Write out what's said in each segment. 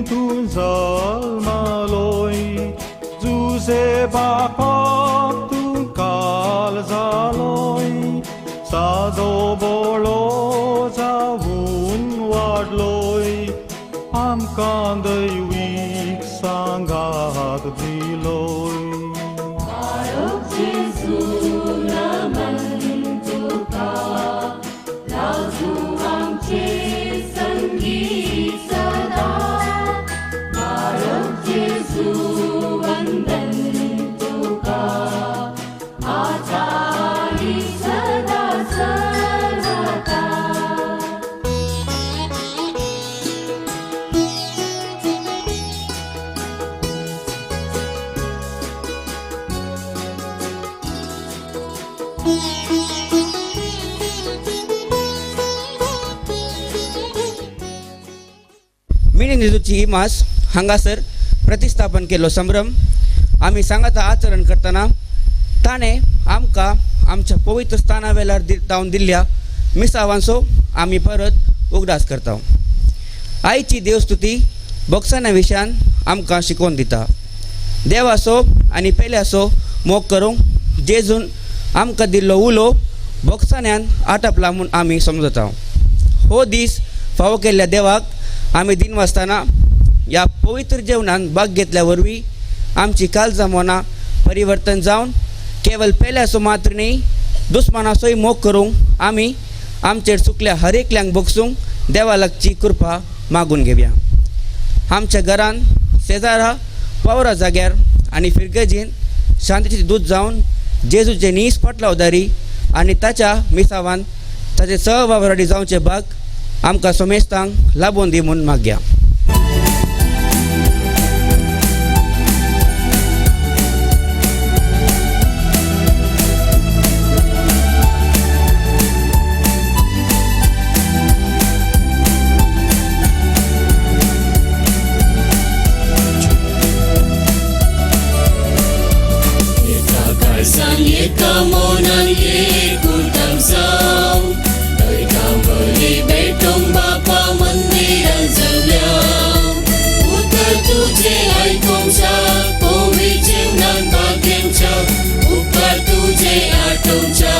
तूं जल्मलोय, जुजे बापाक तूं काल जालोय, सादो बोळो जावन वाडलोय, आमकां दैवीक सांगात दिलोय. बाळक जेजू नमन तुका, राजू आमचे संगी सदा. बाळक जेजू वंदन तुका, आता आनी सदा सर्वदा. मिनी जेजूची इमास हांगासर प्रतिस्थापन केल्लो संभ्रम आमी सांगाता आचरण करतना ताणें आमकां आमच्या पवित्र स्थाना वेळार जावन दिल्ल्या मिसावांचो आमी परत उगडास करता. आयची देवस्तुती बोक्साना विशयान आमकां शिकोवन दिता. देवाचो आनी पेल्याचो मोग करूंक जेजून आमकां दिल्लो उलो बोक्सान्यान आटपला म्हूण आमी समजता. हो दीस फावो केल्ल्या देवाक आमी दिन वाचतना ह्या पवित्र जेवणान भाग घेतल्या वरवीं आमची काळजां मनां परिवर्तन जावन केवल पेल्याचो मात्र न्ही दुस्मानाचोय मोग करूंक आमी आमचेर चुकल्या हर एकल्यांक भोगसूंक देवा लागची कृपा मागून घेवया. आमच्या घरान शेजारा पावरा जाग्यार आनी फिरगजीन शांतीची दूत जावन जेजूचे नीस पाटलावदारी आनी ताच्या मिसावान ताचे सहवावराडी जावचे भाग आमकां सोमेस्तांक लाबोवन दी म्हूण मागया. एका काळजान एका मनान एक उर्दम जावं, दर्गावरी भेटोवंक बापा मंदिरान जावया. उतर तुजें आयकोवच्या, पवी जेवणान भाग घेवच्या, उपकार तुजे आठोवच्या,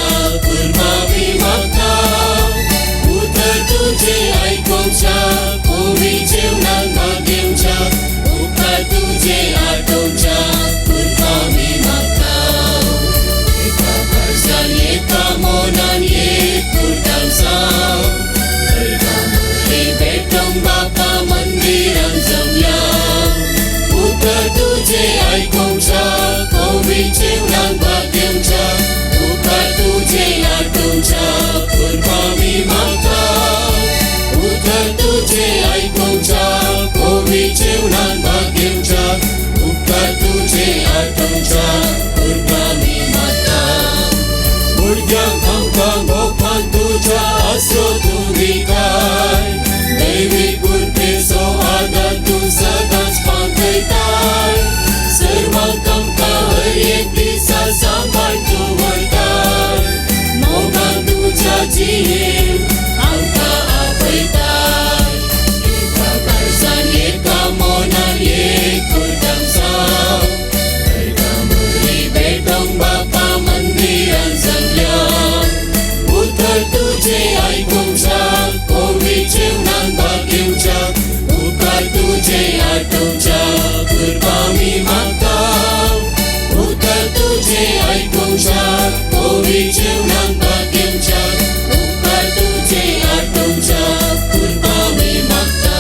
कुर्बावी मागता. उतर तुजें आयकोवच्या, पवी जेवणान भाग घेवच्या, उपकार तुजे आठोवच्या, कुर्बावी मागता. एका काळजान एका मनान एक उर्दम जावं, दर्गावरी भेटोवंक बापा मंदिरान जावया. उतर तुजें आयकोवच्या, पवी जेवणान भाग घेवच्या, उपकार तुजे आठोवच्या, कुर्बावी मागता. उतर तुजें आयकोवच्या, पवी जेवणान भाग घेवच्या, उपकार तुजे आठोवच्या, कुर्बावी मागता. भुरग्यांक आमकां मोगान तुज्या आसरो तूं दिताय, दैवी कृपेचो आदार तूं सदांच पांगयताय. सर्वांक आमकां हर एक दिसा सांबाळ तूं व्हरताय, मोगान तुज्या जियेवंक आमकां आपयताय. एका काळजान एका मनान एक उर्दम जावं, दर्गावरी भेटोवंक बापा मंदिरान जावया. उतर तुजें आयकोवच्या, पवी जेवणान भाग घेवच्या, उपकार तुजे आठोवच्या, कुर्बावी मागता. उतर तुजें आयकोवच्या, पवी जेवणान भाग घेवच्या, उपकार तुजे आठोवच्या, कुर्बावी मागता.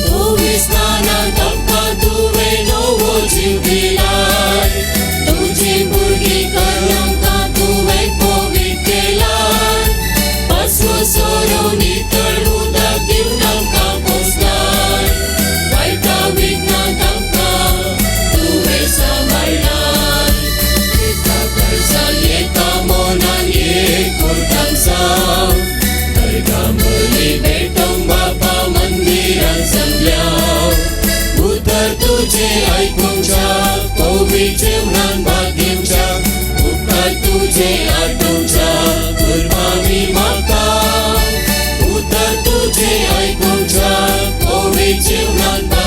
पवी स्नानांत आमकां तुवें नवो जीव दिलाय, तुजी भुरगीं करून आमकां तुवें पवित्र केलाय. पासवो सोरो नितळ उदक दिवन आमकां पोसलाय, वायटा विघ्नांत आमकां तुवें सांबाळ्ळाय. एका काळजान एका मनान एक उर्दम जावं, दर्गावरी भेटोवंक बापा मंदिरान जावया. उतर तुजें आयकोवच्या, पवी जेवणान भाग घेवच्या, उपकार तुजे आठोवच्या, कुर्बावी मागता. उतर तुजें आयकोवच्या, पवी जेवणान भाग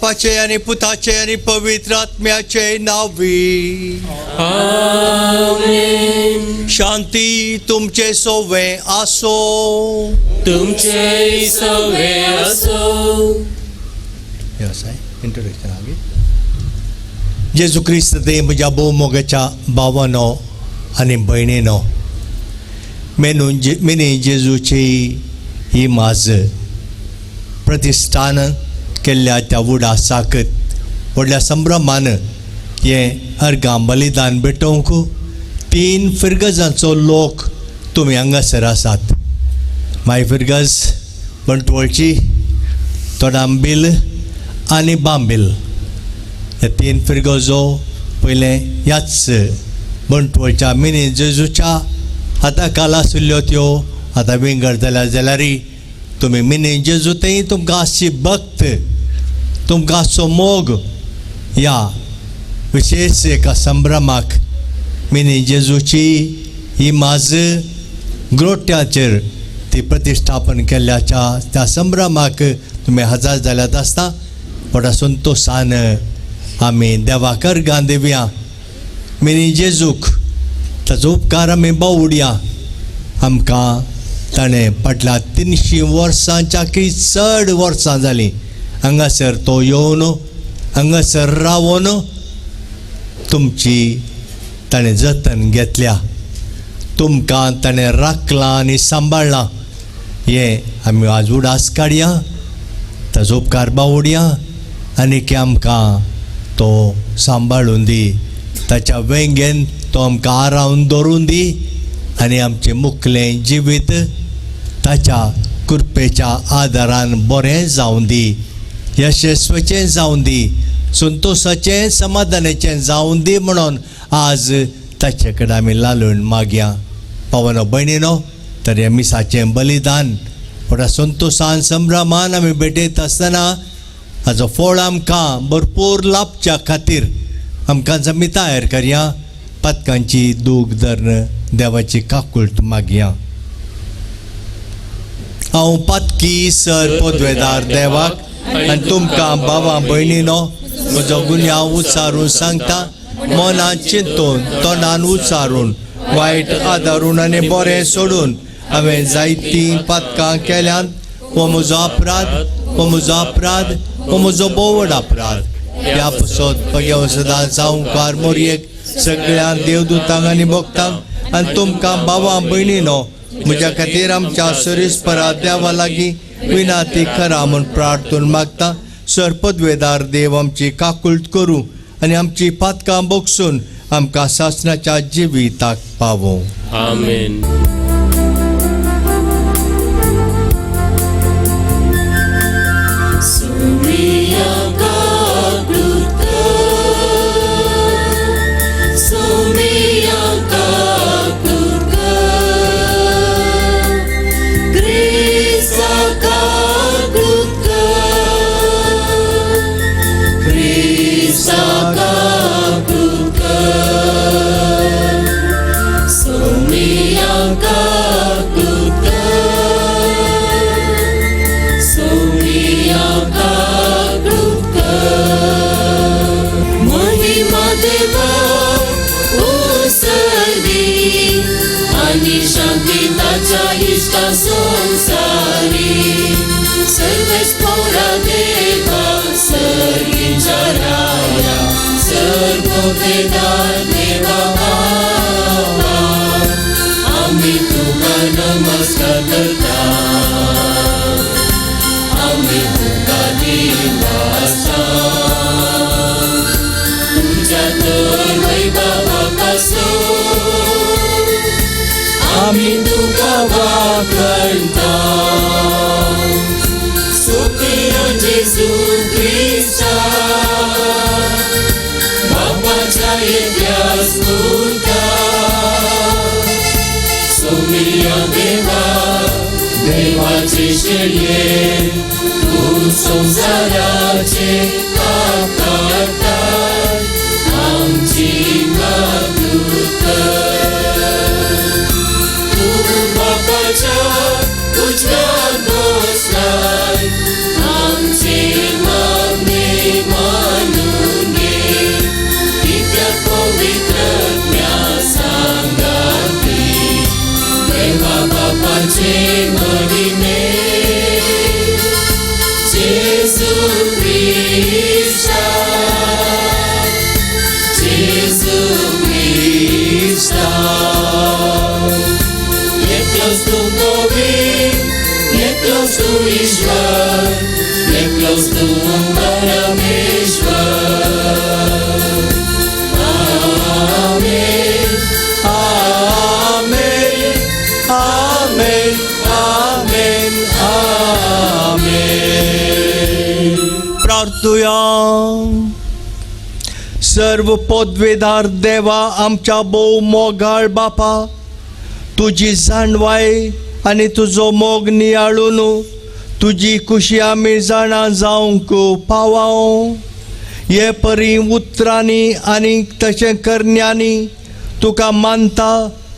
बापाचे आनी पुताचे आनी पवित्र आत्म्याचे नांवी. आमेन. शांती तुमचे सोवे आसो. तुमचे सवे असो. इंट्रोडक्शन आगे. जेजू क्रिस्त ते म्हज्या भोव मोगाच्या भावानो आनी भयणीनो, मेनू मिनी जेजूची ही माज प्रतिश्ठान केल्ल्या त्या वुडा साकत व्हडल्या संभ्रमान हें अर्गां बलिदान भेटोवंक 3 फिरगजांचो लोक तुमी हांगासर आसात. माय फिरगज बंटवळची, तोडांबील आनी बांबील ह्या 3 फिरगजो पयलें ह्याच बंटवळच्या मिनी जेजूच्या हाता खाला आशिल्ल्यो त्यो आतां विंगड जाल्या जाल्यारय तुमी मिनी जेजू थंय तुमकां आसची भक्त, तुमकां आसचो मोग ह्या विशेश एका संभ्रमाक मिनी जेजूची ही माज ग्रोट्याचेर ती प्रतिश्ठापन केल्ल्याच्या त्या संभ्रमाक तुमी हजर जाल्यात आसता व्हडा संतोशान आमी देवाक अर्गां दिवया. मिनी जेजूक ताचो उपकार आमी बावुडया. आमकां ताणें फाटल्या 300 वर्सांच्याकय चड वर्सां जालीं हांगासर तो येवन हांगासर रावन तुमची ताणें जतन घेतल्या, तुमकां ताणें राखलां आनी सांबाळ्ळां. हें आमी आज उडास काडया, ताचो उपकार बावुडया आनी की आमकां तो सांबाळून दी, ताच्या वेंगेन तो आमकां आरावन दवरून दी आनी आमचें मुखलें जिवीत ताच्या कृपेच्या आदारान बरें जावं दी, यशस्वीचें जावं दी, संतोशाचें समाधानाचें जावं दी म्हणून आज ताचे कडेन आमी लालून मागया. पावनो भयणीनो, तर ह्या मिसाचें बलिदान व्हडा संतोशान संभ्रमान आमी भेटयत आसतना हाचो फळ आमकां भरपूर लाभच्या खातीर आमकां जमी तयार करया. पातकांची दूख धरून देवाची काकूळट मागया. हांव पातकी सर पदवेदार देवाक आनी तुमकां भावा भयणीनो म्हजो गुन्यांव उच्चारून सांगता. मनान चिंतून तोंडान उच्चारून वायट आदारून आनी बरें सोडून हांवें जायतीं पातकां केल्यांत. हो म्हजो अपराध, हो म्हजो अपराध, हो म्हजो भोव व्हड अपराध. ह्या पसत पगेव सदां जावंकार मोरयेक सगळ्या देवदूतांक आनी भक्तांक आनी तुमकां भावा भयणीनो म्हज्या खातीर आमच्या सरीसपरा देवा लागीं विनाती करा म्हूण प्रार्थून मागता. सर पदवेदार देव आमची काकूळट करूं आनी आमची पातकां बगसून आमकां सासणाच्या जिविताक पावोवं. आमेन. आम्ही तुका नमस्कार करता, आम्ही तुका दिवासा, तुझ्या तर वैभवापासून आम्ही तुका वाखणता. सुपिरो जेजू क्रिस्ता बापाच्या येत्या स्फूर्ता, सोमिया देवा देवाचे शेळये तू संसाराचे पाप काडटाय, आमची काकूत कर. तू बापाच्या उजव्या बसलाय, आमचे मागणे तुजे महिमे जेजू क्रिस्ता जेजू क्रिस्ता एकलोच तूं गोविंद एकलोच तूं ईश्वर एकलोच तूं परमेश्वर. आमेन आमेन आमेन आमेन आमेन. प्रार्थुया. सर्व पदवेदार देवा, आमच्या भोव मोगाळ बापा, तुजी जाणवाय आनी तुजो मोग नियाळून तुजी खुशी आमी जाणा जावंक पावाव. हे परी उतरांनी आनी तशें करण्यांनी तुका मानता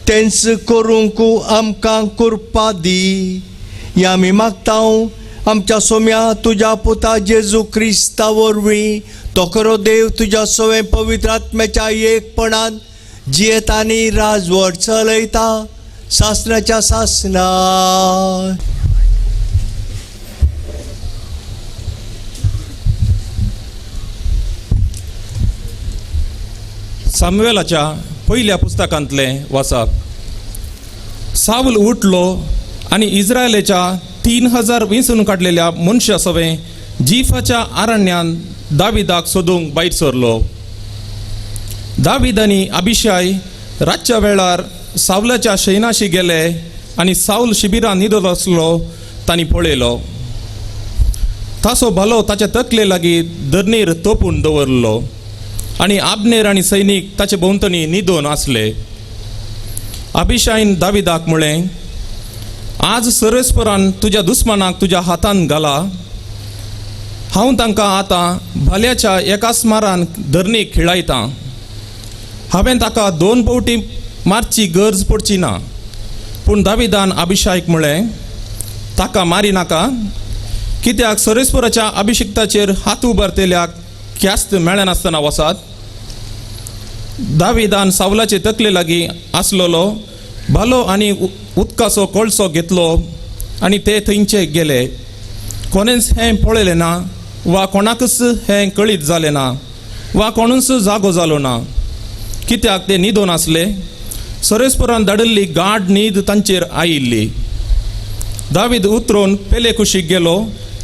तेंच करूंक आमकां कृपा दी. हे आमी मागता आमच्या सोम्या तुज्या पुता जेजू क्रिस्ता वरवीं. तो खरो देव तुज्या सवें पवित्र आत्म्याच्या एकपणान जियेता आनी राजवट चलयता सासणाच्या सासणा. सामुवेलाच्या पयल्या पुस्तकांतलें वाचप. सावल उठलो आनी इस्रायलाच्या 3000 वेंचून काडलेल्या मनशा सवें जिफाच्या आरण्यान दाविदाक सोदूंक भायर सरलो. दावीद आनी अभिशाय रातच्या वेळार सावलाच्या शैनाशी गेले आनी सावल शिबिरान न्हिदलो आसलो तांणी पळयलो. ताचो भालो ताच्या तकले लागीं धरणीर तोपून दवरलो आनी आबनेर आनी सैनीक ताचे भोंवतणी न्हिदोन आसले. अभिशायन दाविदाक म्हळें, आज सरस्परान तुज्या दुस्मानाक तुज्या हातान घाला. हांव तांकां आतां भाल्याच्या एकाच मारान धरणीक खिळायतां. हांवें ताका 2 फावटी मारची गरज पडची ना. पूण दाविदान अभिशायक म्हळें, ताका मारी नाका, कित्याक सरस्पराच्या अभिशिक्ताचेर हात उबारतल्याक ख्यास्त मेळनासतना वसात. दाविदान सावलाचे तकले लागीं आसलेलो भालो आनी उदकाचो कळसो घेतलो आनी ते थंयचे गेले. कोणेंच हें पळयलें ना वा कोणाकच हें कळीत जालें ना वा कोणूच जागो जालो ना, कित्याक ते न्हिदोन आसले. सरस्परान धाडिल्ली गाढ न्हीद तांचेर आयिल्ली. दावीद उतरून पेले कुशीक गेलो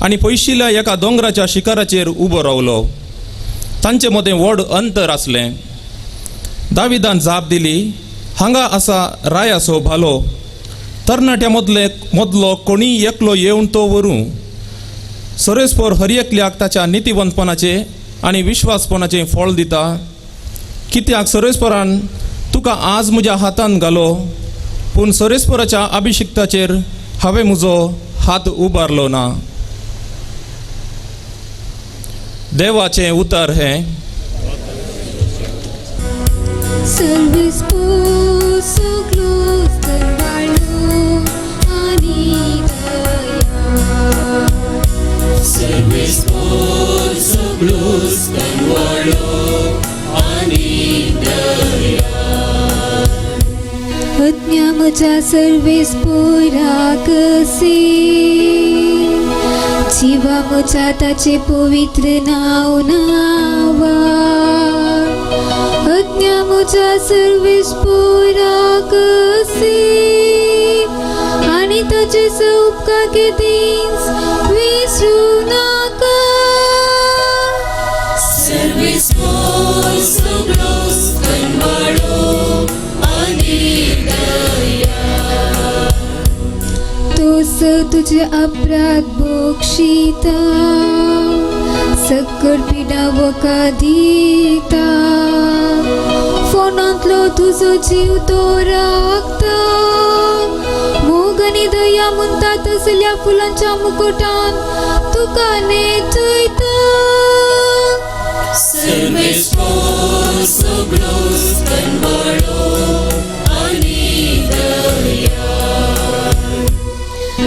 आनी पयशिल्ल्या एका दोंगराच्या शिखराचेर उबो रावलो. तांचे मदें व्हड अंतर आसलें. दाविदान जाप दिली, हांगा आसा रायाचो भालो, तरणाट्या मदलो कोणीय एकलो येवन तो व्हरूं. सरस्पर हर एकल्याक ताच्या नितीवंतपणाचें आनी विश्वासपणाचें फळ दिता, कित्याक सरस्परान तुका आज म्हज्या हातान घालो, पूण सरस्पराच्या अभिशिक्ताचेर हांवें म्हजो हात उबारलो ना. देवाचें उतर हें. सर्वीस सगळो करवाळो आनी दया. सर्वेस सगळोच कनवाळो आनी दया. अज्ञा म्हज्या सर्वेस पोराकसी जिवा म्हज्या ताचे पवित्र नांव नांवा. अज्ञा म्हज्या सर्वेस पोराकसी आनी ताचे उपकार दीस विसरूं नाका. सर्वेस सगळोच कनवाळो आनी दया. तो स तुझे अपराध बोक्षिता सक्कर पिडा वका दिता. फोनांतलो तुजो जीव तो राखता. मोग आनी दया म्हणटा तसल्या फुलांच्या मुकुटान तुका नेचयता. सर्वेस सगळोच कनवाळो आनी दया.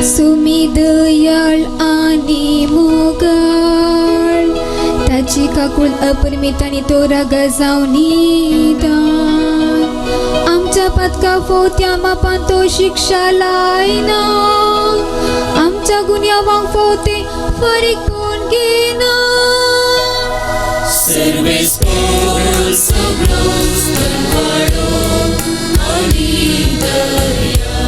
सुमी दयाळ आनी मोगाळ ताची काकूळ अपरिमित आनी तो रागा जावन निदान. आमच्या आमच्या पातका फोवत्या मापान तो शिक्षा लायना, आमच्या गुन्यांवांक फोवते फारीक कोण घेना. सर्वेस्पोर सगळोच कनवाळो आनी दया.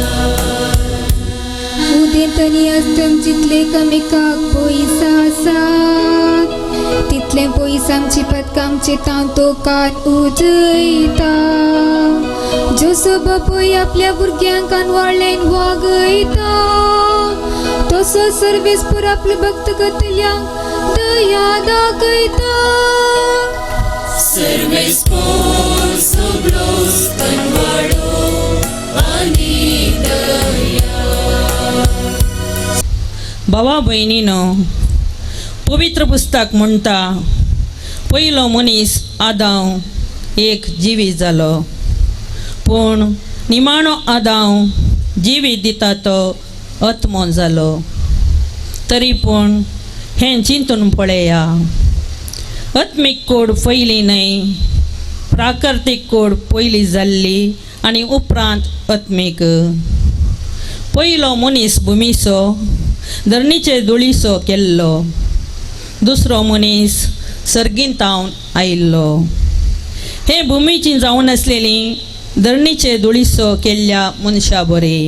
उदेंत आनी अस्तम जितले एकामेकाक पयस आसात तितले पयस आमची पदकां आमचे तांतो कान उजयता. जसो बापूय आपल्या भुरग्यांक कानवाळ्यान वागयता तसो सर्वेस्पोर आपल्या भक्त करतल्यांक दया दाखयता. सर्वेस्पोर सगळोच कनवाळो आनी दया. भावा भयणीनो, पवित्र पुस्तक म्हणटा पयलो मनीस आदांव एक जिवी जालो, पूण निमाणो आदांव जिवी दिता तो आत्मो जालो. तरी पूण हें चिंतून पळया, आत्मीक कोड पयलीं न्हय, प्राकृतीक कोड पयलीं जाल्ली आनी उपरांत आत्मीक. पयलो मनीस भुमीचो धरणीचे धुळीचो केल्लो, दुसरो मनीस सर्गींतावन आयिल्लो. हे भुमीची जावन आसलेली धरणीचे धुळीचो केल्ल्या मनशा बरी,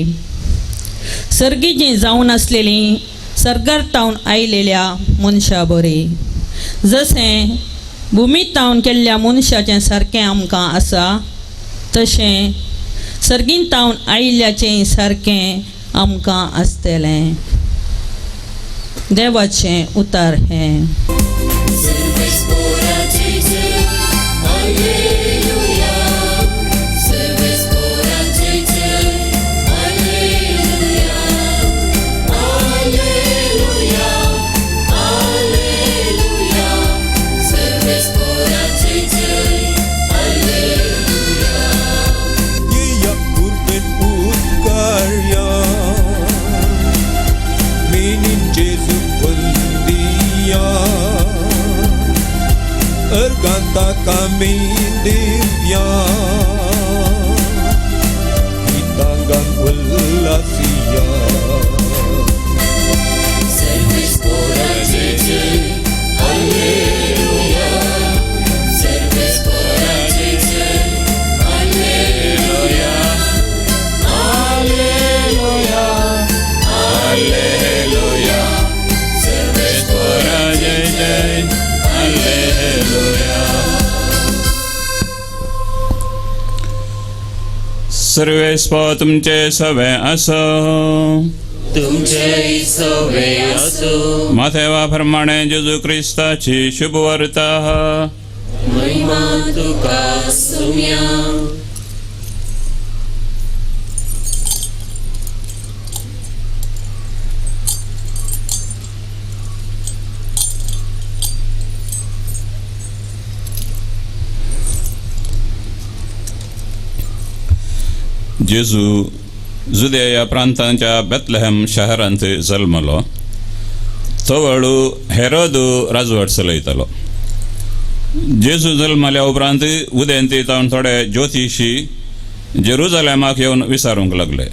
सर्गीची जावन आसलेली सर्गार आयलेल्या मनशा बरी. जशें भुमीतावन केल्ल्या मनशाचें सारकें आमकां आसा तशें सर्गींतावन आयिल्ल्याचें सारकें आमकां आसतलें. देवाचें उतार हें. सर्वेस्पोर तुमचे सवे आसो, तुमचे सवे आसो. माथेवा प्रमाणे जेजू क्रिस्ताची शुभवार्ता. महिमा तुका सुम्या. जेजू जुदेया प्रांतांच्या बेथलेहम शहरांत जल्मलो. तो वेळू हेरोद राजवट चलयतालो. जेजू जल्मल्या उपरांत उदेंती तावन थोडे ज्योतिशी जेरुजलेमाक येवन विचारूंक लागले,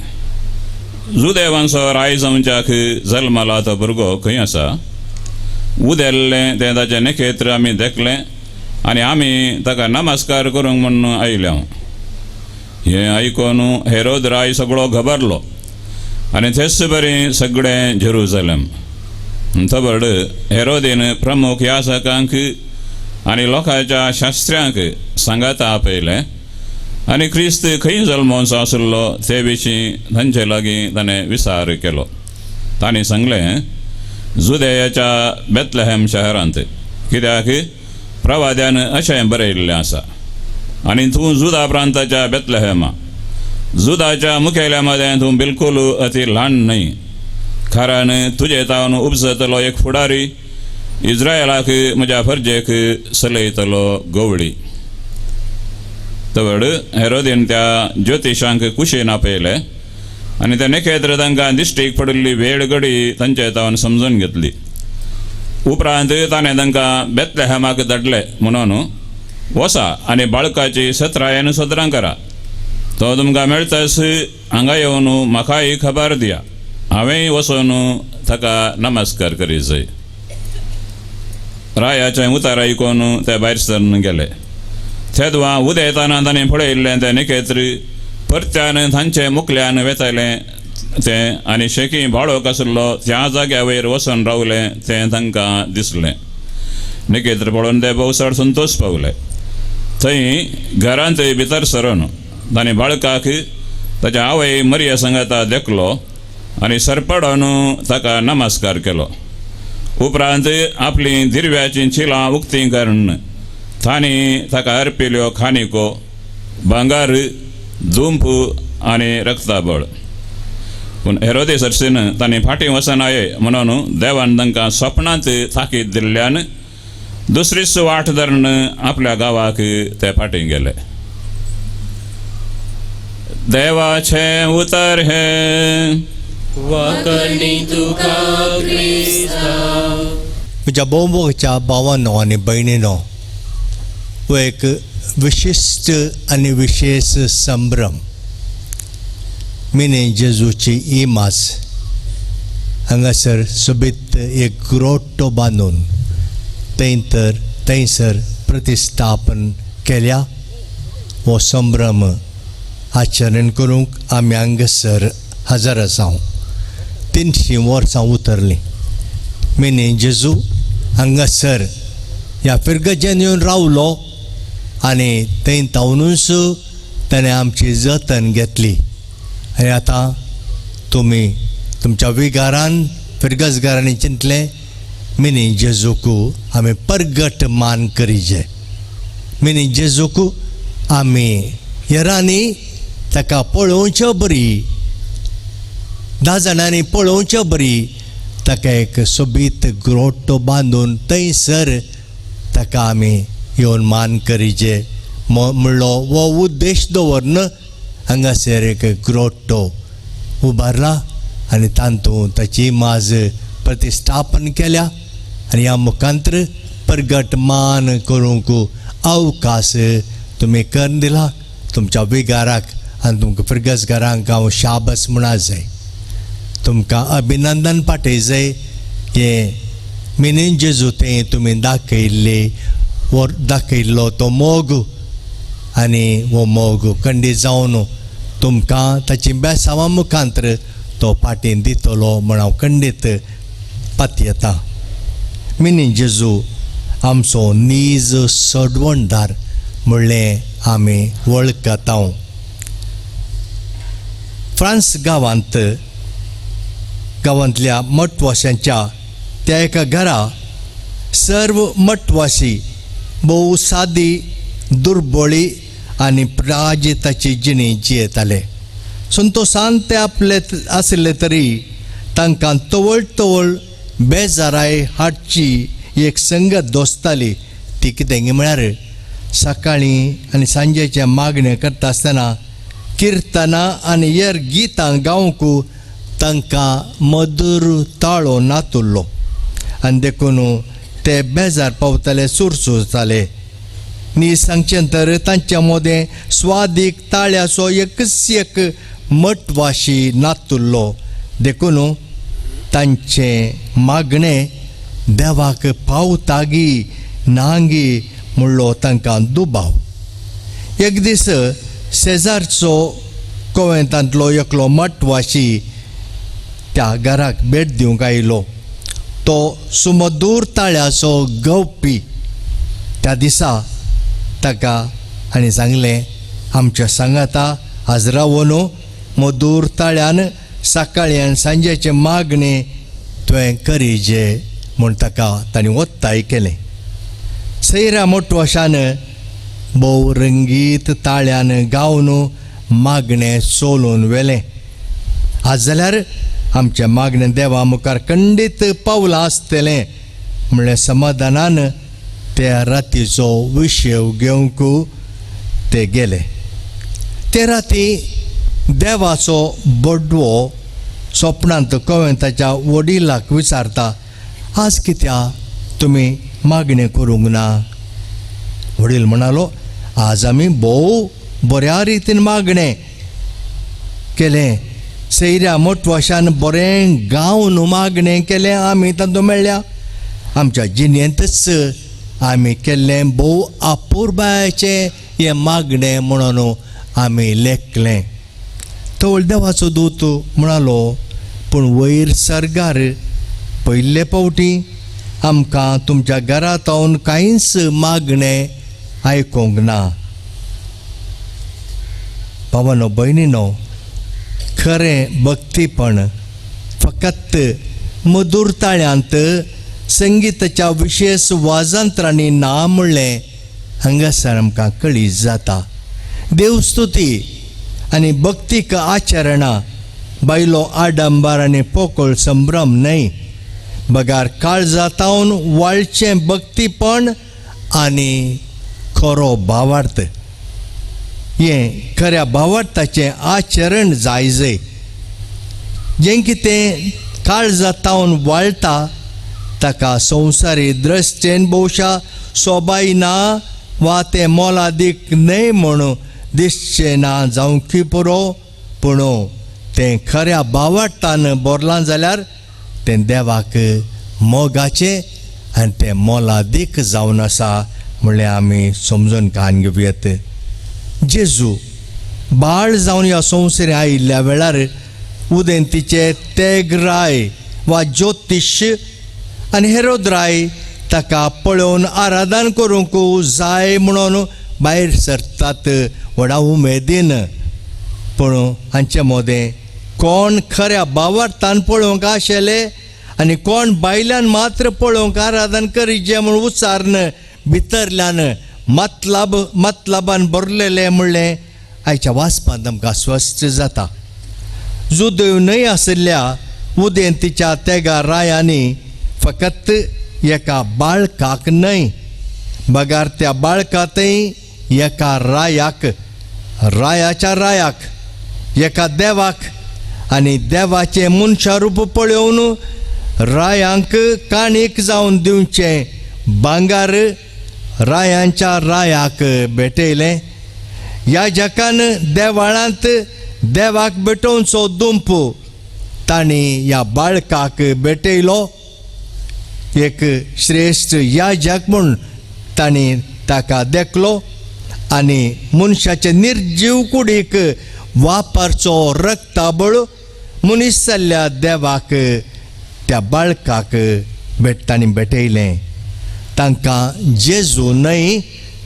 जुदेवांचो राय जावच्याक जल्मला तो भुरगो खंय आसा? उदेल्लें तें ताचें नखेत्र आमी देखलें आनी आमी ताका नमस्कार करूंक म्हूण आयल्या. हें आयकून हेरोद राय सगळो घबरलो आनी तेच बरी सगळें जेरुजलेम. थबड हेरोदीन प्रमुख यासकांक आनी लोकांच्या शास्त्र्यांक सांगाता आपयलें आनी क्रिस्त खंय जल्मोवचो आशिल्लो ते विशीं तांचे लागीं ताणें विचार केलो. तांणी सांगलें, जुदेयाच्या बेथलेहम शहरांत, कित्याक प्रवाद्यान अशें बरयिल्लें आसा, आनी तूं जुदा प्रांताच्या बेथलेहमा, जुदाच्या मुखेल्या मदें तूं बिलकूल अती ल्हान न्हय, कारण तुजे तावन उपजतलो एक फुडारी इज्रायलाक म्हज्या फर्जेक चलयतलो गवळी. तवड हेरोदीन त्या ज्योतिशांक कुशीन आपयले आनी त्या नखेत्र तांकां दिश्टीक पडिल्ली वेळ घडी तांचे तावन समजून घेतली. उपरांत ताणें तांकां बेथलेहमाक धाडले म्हणून, वसा आनी बाळकाची सत्रायेन सदरां करा, तो तुमकां मेळटास हांगा येवन म्हाकाय खबर दिया, हांवेंय वचून ताका नमस्कार करी जाय. रायाचें उतार आयकून ते भायर सरून गेले. तेदवा उदयताना तांणी पळयल्लें तें निकेत्र परत्यान तांचे मुखल्यान वेतालें तें आनी शेकी बाळोक आशिल्लो त्या जाग्या वयर वचून रावलें तें तांकां दिसलें. निकेत्र पळोवन ते भोवसाड संतोश पावले. थंय घरांत भितर सरून तांणी बाळकाक ताच्या आवय मरिया सांगाता देखलो आनी सरपडून ताका नमस्कार केलो. उपरांत आपली दिरव्याचीं चिलां उक्तीं करून तांणी ताका अर्पिल्यो खानिको, भांगर, दुंप आनी रक्ताबळ. पूण हेरोदे सरसीन तांणी फाटीं वचनाये म्हणून देवान तांकां सपनांत ताकीद दिल्ल्यान दुसरीच वाट धरून आपल्या गांवाक ते फाटीं गेले. देवाचें उतर हें. वाकणी तुका क्रिस्ता. म्हज्या भोवभोवच्या भावानो आनी भयणीनो, हो एक विशिश्ट आनी विशेश संभ्रम. मिने जेजूची इमाज हांगासर सोबीत एक ग्रोटो बांदून थंय तर थंयसर प्रतिस्थापन केल्या. हो संभ्रम आचरण करूंक आमी हांगासर हजर आसा. 300 वर्सां उतरलीं. मिने जेजू हांगासर ह्या फिरगजेन येवन रावलो आनी थंय तावनूच ताणें आमची जतन घेतली. आनी आतां तुमी तुमच्या विगारान फिरगजगारांनी चिंतलें मिनी जेजूक आमी परगट मान करीजे, मिनी जेजूक आमी हेरांनी ताका पळोवचे बरी, 10 जाणांनी पळोवचे बरी ताका एक सोबीत ग्रोटो बांदून थंयसर ताका आमी येवन मान करीजे म्हणलो हो उद्देश दवरन हांगासर एक ग्रोटो उबारला आनी तातूंत ताची माज प्रतिस्थापन केल्या आनी ह्या मुखांतर परगट मान करूंक अवकाश तुमी करून दिला. तुमच्या विगाराक आनी तुमकां फिरगजगारांक हांव शाबास म्हणा जाय, तुमकां अभिनंदन पाठय जाय. हें मिनीन जेजू तें तुमी दाखयल्ले वो दाखयल्लो तो मोग आनी हो मोग खंडीत जावन तुमकां ताची बेसांवां मुखांतर तो फाटीं दितलो म्हण हांव खंडीत पातयेता. मिनी जेजू आमचो नीज सडवणदार म्हणलें आमी वळखता. फ्रांस गांवांत गांवांतल्या मठवाशांच्या त्या एका घरा सर्व मठवासी भोव सादी दुर्बळी आनी प्राजिताची जिणी जियेताले. संतोशान ते आपले आशिल्ले तरी तांकां तवळ तवळ बेजाराय हाडची एक संगत दोसताली. ती कितें म्हळ्यार सकाळीं आनी सांजेचें मागणें करता आसतना किर्तनां आनी हेर गितां गावंक तांकां मधूर ताळो नातुल्लो आनी देखून ते बेजार पावताले, सुरसुरताले. न्ही सांगचें तर तांच्या मदें स्वादीक ताळ्याचो एकच एक मटवाशी नातुल्लो. देखून तांचें मागणें देवाक पावतागी नांगी म्हणलो तांकां दुबाव. एक दीस शेजारचो कोवेंतांतलो एकलो मटवाशी त्या घराक भेट दिवंक आयलो. तो सुमदूर ताळ्याचो गवपी. त्या दिसा ताका आनी सांगलें, आमच्या सांगाता हाजरा वनो मधूर ताळ्यान सकाळी आनी सांजेचें मागणें तुवें करीजे म्हूण ताका तांणी ओत्ताय केलें. सैरा मोटवाशान भोव रंगीत ताळ्यान गावन मागणें सोलून व्हेलें. आज जाल्यार आमचें मागणें देवा मुखार खंडीत पावलां आसतलें म्हणलें समाधानान त्या रातीचो विशेव घेवंक ते गेले. ते राती देवाचो बडवो सपनांत कवेंताच्या वडिलाक विचारता, आज कित्याक तुमी मागणें करूंक ना? वडील म्हणालो, आज आमी भोव बऱ्या रितीन मागणें केलें, सैऱ्या मोटवाशान बरें गावन मागणें केलें आमी तातूंत मेळ्ळ्या. आमच्या जिणेंतच आमी केल्लें भोव अपुरबायेचें हें मागणें म्हणून आमी लेखलें. तवळ देवाचो दूत म्हणालो, पूण वयर सर्गार पयले फावटी आमकां तुमच्या घरांत कांयच मागणें आयकूंक ना. भावानो भयणीनो, खरें भक्तीपण फकत मधूर ताळ्यांत संगीताच्या विशेश वाजंत्रांनी ना म्हणलें हांगासर आमकां कळीत जाता. देवस्तुती आनी भक्तीक आचरणां बायलो आडंबर आनी पोकळ संभ्रम न्हय, बगार काळजातावन वाळचें भक्तीपण आनी खरो भावार्थ. हें खऱ्या भावार्थाचें आचरण जायजय. जें कितें काळजातावन वाळटा ताका संवसारी दृश्टेन भोवशा सोबाय ना वा तें मोलादीक न्हय म्हूण दिसचें ना जावंकी पुरो, पूण तें खऱ्या भावार्थान भरलां जाल्यार तें देवाक मोगाचें आनी तें मोलादीक जावन आसा म्हणल्यार आमी समजून कान घेवयेत. जेजू बाळ जावन ह्या संवसारांत आयिल्ल्या वेळार उदेंतीचे तेग राय वा ज्योतिश आनी हेरोद राय ताका पळोवन आराधन करूंक जाय म्हणून भायर सरतात व्हडा उमेदीन. पूण हांचे मदें कोण खऱ्या भावार्थान पळोवंक आशिल्ले आनी कोण बायल्यान मात्र पळोवंक आराधन करीजे म्हूण उच्चारून भितरल्यान मतलाब मतलाबान भरलेलें म्हणलें आयच्या वाचपांत आमकां स्वस्थ जाता. जुदेव न्हय आशिल्ल्या उदेंतीच्या तेगा रायांनी फकत एका बाळकाक न्हय बगार त्या बाळकांतय एका रायाक, रायाच्या रायाक, एका देवाक आनी देवाचें मनशारूप पळोवन रायांक काणीक जावन दिवचें भांगर रायांच्या रायाक भेटयलें. ह्या जकान देवाळांत देवाक भेटोवचो दुंप तांणी ह्या बाळकाक भेटयलो. एक श्रेश्ठ याजक म्हूण तांणी ताका देखलो आनी मनशाचे निर्जीव कुडीक वापरचो रक्ताबळ मनीस जाल्ल्या देवाक त्या बाळकाक तांणी भेटयलें. तांकां जेजू न्हय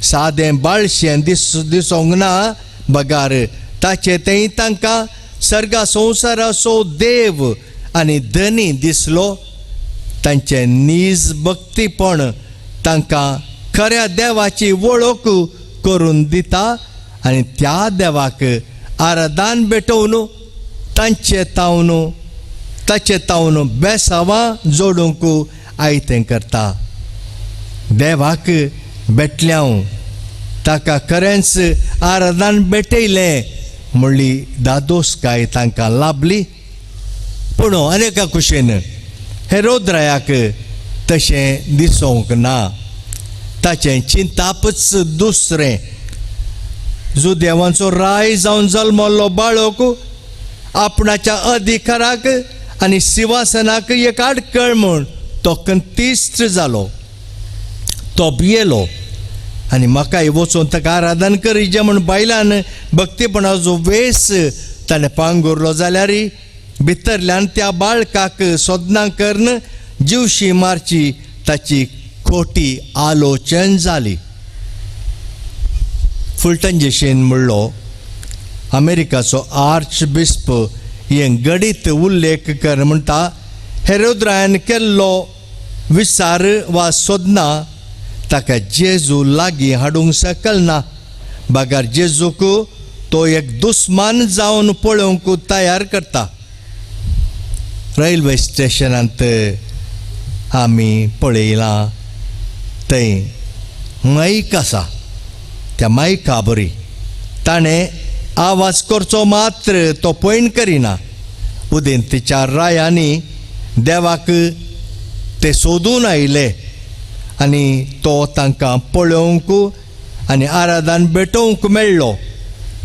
सादें बाळशें दिसोंक ना, बगार ताचे थंय तांकां सर्गा संवसाराचो देव आनी धनी दिसलो. तांचें नीज भक्तीपण तांकां खऱ्या देवाची वळख करून दिता आनी त्या देवाक आराधन भेटोवन तांचे तावन ताचे तावन बेसावां जोडूंक आयतें करता. देवाक भेटल्या ताका खरेंच आराधन भेटयलें म्हणली दादोसकाय तांकां लाभली. पूण अनेका कुशेन हेरोद रायाक तशें दिसोंक ना. ताचें चिंतापच दुसरें. जुदेवांचो राय जावन जल्मल्लो बाळक आपणाच्या अधिकाराक आनी सिंवासनाक एक आडकळ म्हूण तो कंतिश्ट जालो. तो भियेलो आनी म्हाकाय वचून ताका आराधन करीजे म्हूण बायलान भक्तीपणाचो वेस ताणें पांगुरलो जाल्यार भितरल्यान त्या बाळकाक सोदनां करून जिवशी मारची ताची खोटी आलोचन जाली. फुलटन जेशीन म्हणलो, अमेरिकाचो आर्च बिस्प हें गणीत उल्लेख कर म्हणटा, हेरोद रायान केल्लो विचार वा सोदना ताका जेजू लागीं हाडूंक शकल ना, बगर जेजूक तो एक दुस्मान जावन पळोवंक तयार करता. रेल्वे स्टेशनांत आमी पळयलां थंय मायक आसा, त्या मायका बरी ताणें आवाज करचो मात्र तो पयण करिना. उदेंतीच्या रायांनी देवाक ते सोदून आयले आनी तो तांकां पळोवंक आनी आराधन भेटोवंक मेळ्ळो.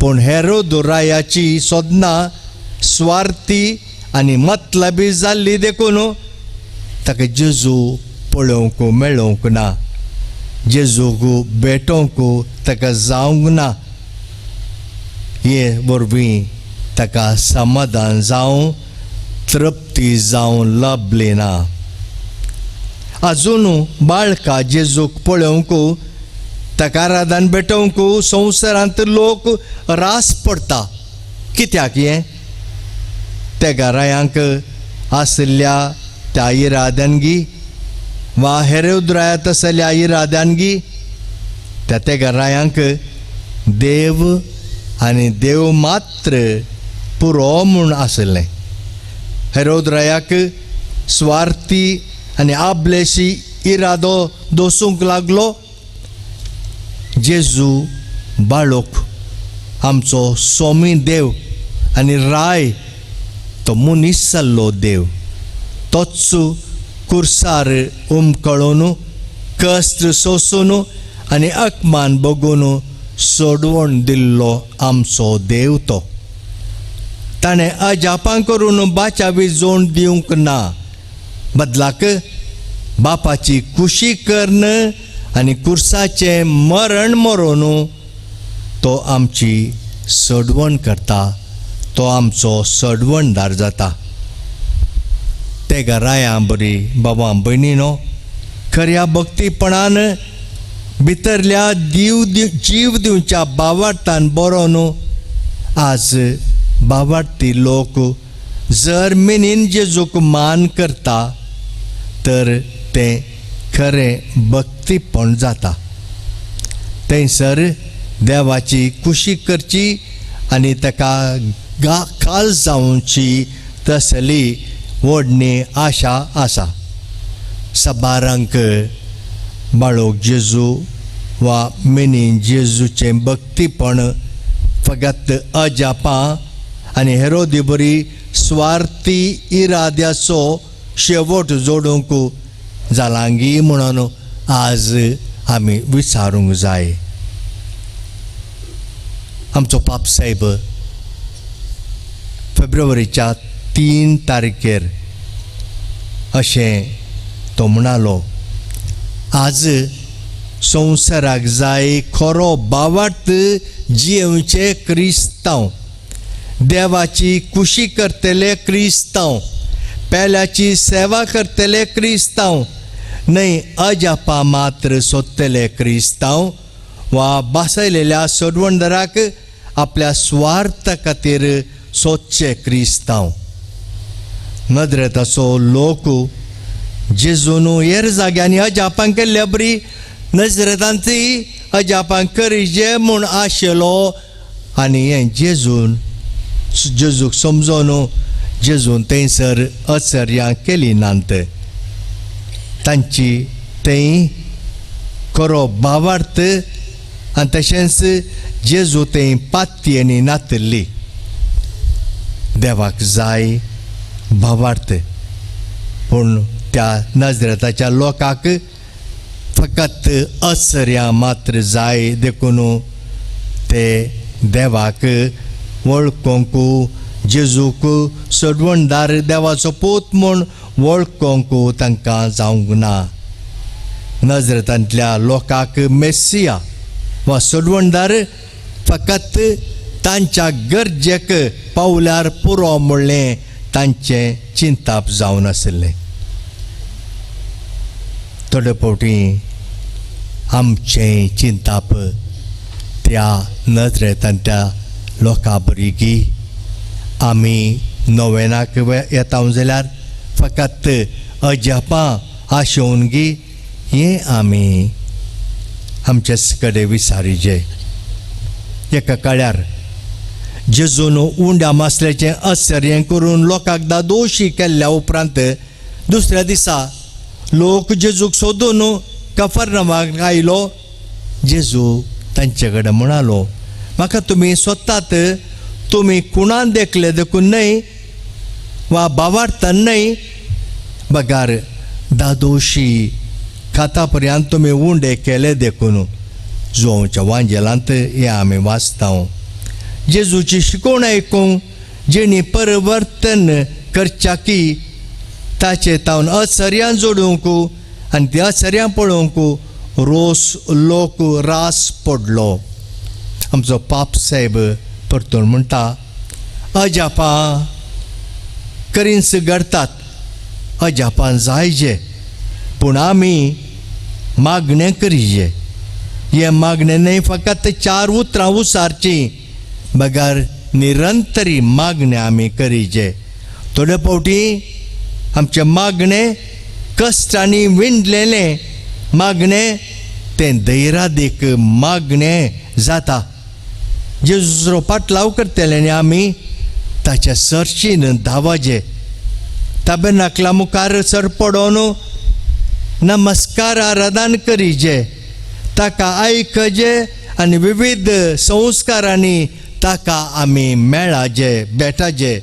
पूण हेरोद रायाची सोदनां स्वार्थी आनी मतलबी जाल्ली देखून ताका जेजू पळोवंक मेळोवंक ना, जेजूक भेटोवंक ताका जावंक ना. हे वरवीं ताका समाधान जावं तृप्ती जावं लभली ना. आजून बाळका जेजूक पळोवंक ताका आराधन भेटोवंक संवसारांत लोक रास पडटा. कित्याक हें त्या घरायांक आशिल्ल्या त्या इराद्यानगी वा हेरोद्रायांत आशिल्ल्या इराद्यानगी त्या त्या घरायांक देव आनी देव मात्र पुरो म्हूण आशिल्लें. हेरोद्रायाक स्वार्थी आनी आपलेशी इरादो दोसूंक लागलो. जेजू बाळोक आमचो सोमी देव आनी राय तो मनीस जाल्लो देव तोच कुर्सार उमकळून कश्ट सोसून आनी अपमान बगून सोडवण दिल्लो आमचो देव. तो ताणें अजापां करून बाचावी जोण दिवंक ना, बदलाक बापाची खुशी कर्ण आनी कुर्साचें मरण मरोन तो आमची सोडवण करता, तो आमचो सोडवणदार जाता. ते घरायां बरी बाबा भयणीनो खऱ्या भक्तीपणान भितरल्या जीव दिवच्या बावार्थान बरोवन आज बावार्थी लोक जर मिनीन जेजूक मान करता तर तें खरें भक्तीपण जाता. थंयसर देवाची खुशी करची आनी ताका खाल जावची तसली व्हडली आशा आसा. सबारांक बाळोक जेजू वा मिनी जेजूचें भक्तीपण फकत अजापां आनी हेरोदी बरी स्वार्थी इराद्याचो शेवट जोडूंक जालांगी म्हणून आज आमी विचारूंक जाय. आमचो पाप साहेब फेब्रुवारीच्या 3 तारखेर अशें तो म्हणालो, आज संवसाराक जाय खरो बावार्थ जियेवचे क्रिस्तांव, देवाची खुशी करतले क्रिस्तांव, पेल्याची सेवा करतले क्रिस्तांव, न्हय अजापा मात्र सोदतले क्रिस्तांव वा बासयलेल्या सोडवणदाराक आपल्या स्वार्था खातीर सोदचे क्रिस्तांव. नदरेताचो लोक जेजून हेर जाग्यांनी अजापां केल्ल्या बरी नजरेतांची अजापां करिजे म्हूण आशिल्लो आनी हें जेजून जेजूक समजून जेजून थंयसर अचर्यां केली नात. तांची थंय खरो भावार्थ आनी तशेंच जेजू थंय पातयेनी नातिल्ली. देवाक जाय भावार्थ, पूण त्या नजरेताच्या लोकांक फकत अचर्यां मात्र जाय देखून ते देवाक वळखोंक जेजूक सोडवणदार देवाचो पूत म्हूण वळखोंक तांकां जावंक ना. नजरेतांतल्या लोकांक मेसिया वा सोडवणदार फकत तांच्या गरजेक पावल्यार पुरो म्हणलें तांचें चिंताप जावन आशिल्लें. थोडे फावटी आमचें चिंताप त्या नजरेतांतल्या लोकां बरी आमी नोवेनाक येता जाल्यार फकत अजापां आशोवन गी हें आमी आमचेच कडेन विचारिजे. एका काळ्यार जेजून उंड्या मासल्याचें आश्चर्य करून लोकांक दादोशी केल्ल्या उपरांत दुसऱ्या दिसा लोक जेजूक सोदून कफरनवाक आयलो. जेजू तांचे कडेन म्हणालो, म्हाका तुमी सोदतात, तुमी कुणान देखले देखून न्हय वा बावार्थान न्हय, बगार दादोशी खाता पर्यंत तुमी उंडे केले देखून. जुवांच्या वांजेलांत हें आमी वाचता. जेजूची शिकवण आयकूंक जेणी परिवर्तन करच्याकी ताचे तावन असर्यां जोडूंक आनी त्या असर्यां पळोवंक रोस लोक रास पडलो. आमचो पाप साहेब परतून म्हणटा, अजापां करीन्स घडतात, अजापां जायजे, पूण आमी मागणें करिजे. हें मागणें न्हय फकत चार उतरां उसारचीं, बगर निरंतरी मागणें आमी करिजे. थोडे फावटी आमचें मागणें कश्टांनी विणलेलें मागणें तें धैरादीक मागणें जाता. जेजूचो पाटलाव करतले आनी आमी ताच्या सरशीन धांवचे, ताबेनाकला मुखार सर पडोन नमस्कार आराधन करिजे, ताका आयकजे आनी विविध संस्कारांनी ताका आमी मेळाजे, भेटाजे.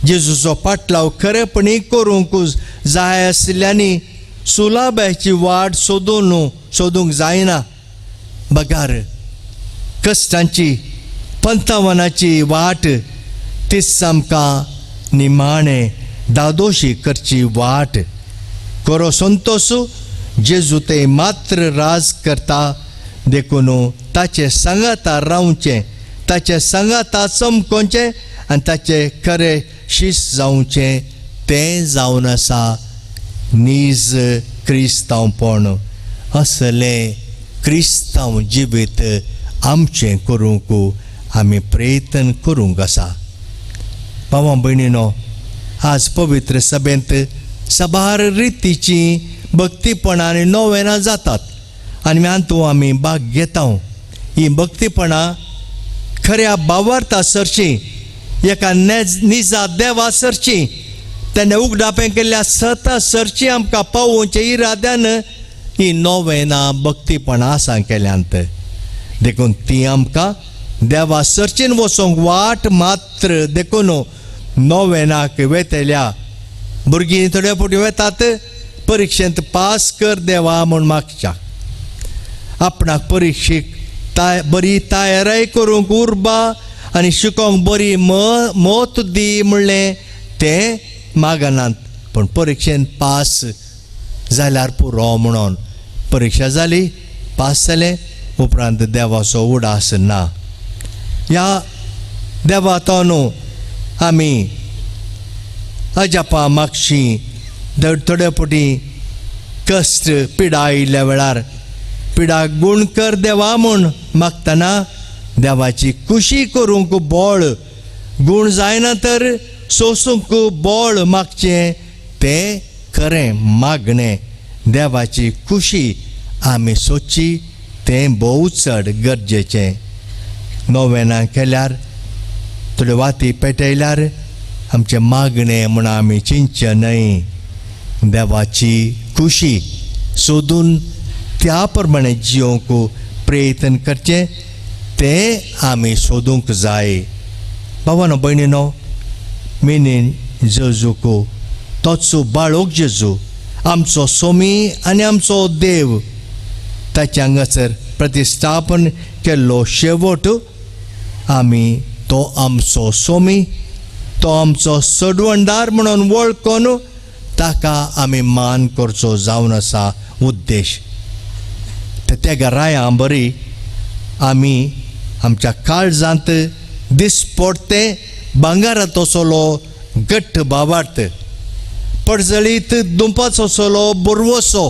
जेजूचो पाटलाव खरेपणी करूंक जाय आशिल्ल्यांनी सुलाबायची वाट सोदून सोदूंक जायना, बगार कश्टांची पंचावनाची वाट तीच आमकां निमाणें दादोशी करची वाट. खरो संतोश जेजू ते मात्र राज करता, देखून ताचे सांगाता रावचें, ताचे सांगाता चमकोवचें आनी ताचे खरें शीस जावचें तें जावन आसा नीज क्रिस्तांवपण. असलें क्रिस्तांव जिवीत आमचें करूंक आमी प्रयत्न करूंक आसा. भावा भयणीनो, आज पवित्र सभेंत साबार रितीची भक्तीपणां आनी नोवेनां जातात आनी हातूंत आमी भाग घेता. ही भक्तीपणां खऱ्या भावार्था सरची, एका निजा देवा सरची, तेन्ना उगडापें केल्ल्या सता सरची आमकां पावोवचे इराद्यान ही नोवेनां भक्तीपणां आसा केल्यांत. देखून ती आमकां देवा सरचीन वचोंक वाट मात्र. देखून नोवेनाक वेतल्या भुरगीं थोड्या फावटी वेतात परिक्षेंत पास कर देवा म्हूण मागच्या, आपणाक परिक्षेक बरी तयाराय करूंक उर्बा आनी शिकोंक बरी मत दी म्हणलें तें मागनात, पूण परिक्षेंत पास जाल्यार पुरो म्हणून. परिक्षा जाली, पास जालें, उपरांत देवाचो उडास ना. ह्या देवा तो न्हू आमी अजापां मागशी, थोडे फावटी कश्ट पिडा आयिल्ल्या वेळार पिडा गूण कर देवा म्हूण मागतना देवाची खुशी करूंक बळ, गूण जायना तर सोसूंक बळ मागचें तें खरें मागणें. देवाची खुशी आमी सोदची तें भोव चड गरजेचें. नोवेनां केल्यार, थोड्यो वाती पेटयल्यार आमचें मागणें म्हूण आमी चिंतचें न्हय. देवाची खुशी सोदून त्या प्रमाणे जियोंक प्रयत्न करचें तें आमी सोदूंक जाय. भावानो भयणीनो, मिनीन जेजूक तोच बाळोक जेजू आमचो सोमी आनी आमचो देव, ताच्या हांगासर प्रतिस्थापन केल्लो शेवट आमी तो आमचो सोमी, तो आमचो सडवणदार म्हणून वळखून ताका आमी मान करचो जावन आसा उद्देश. त्या घरायां बरी आमी आमच्या काळजांत दिसपडते भांगाराचो चलो घट्ट बाबार्थ, पडजळीत दुंपाचो चलो बरवसो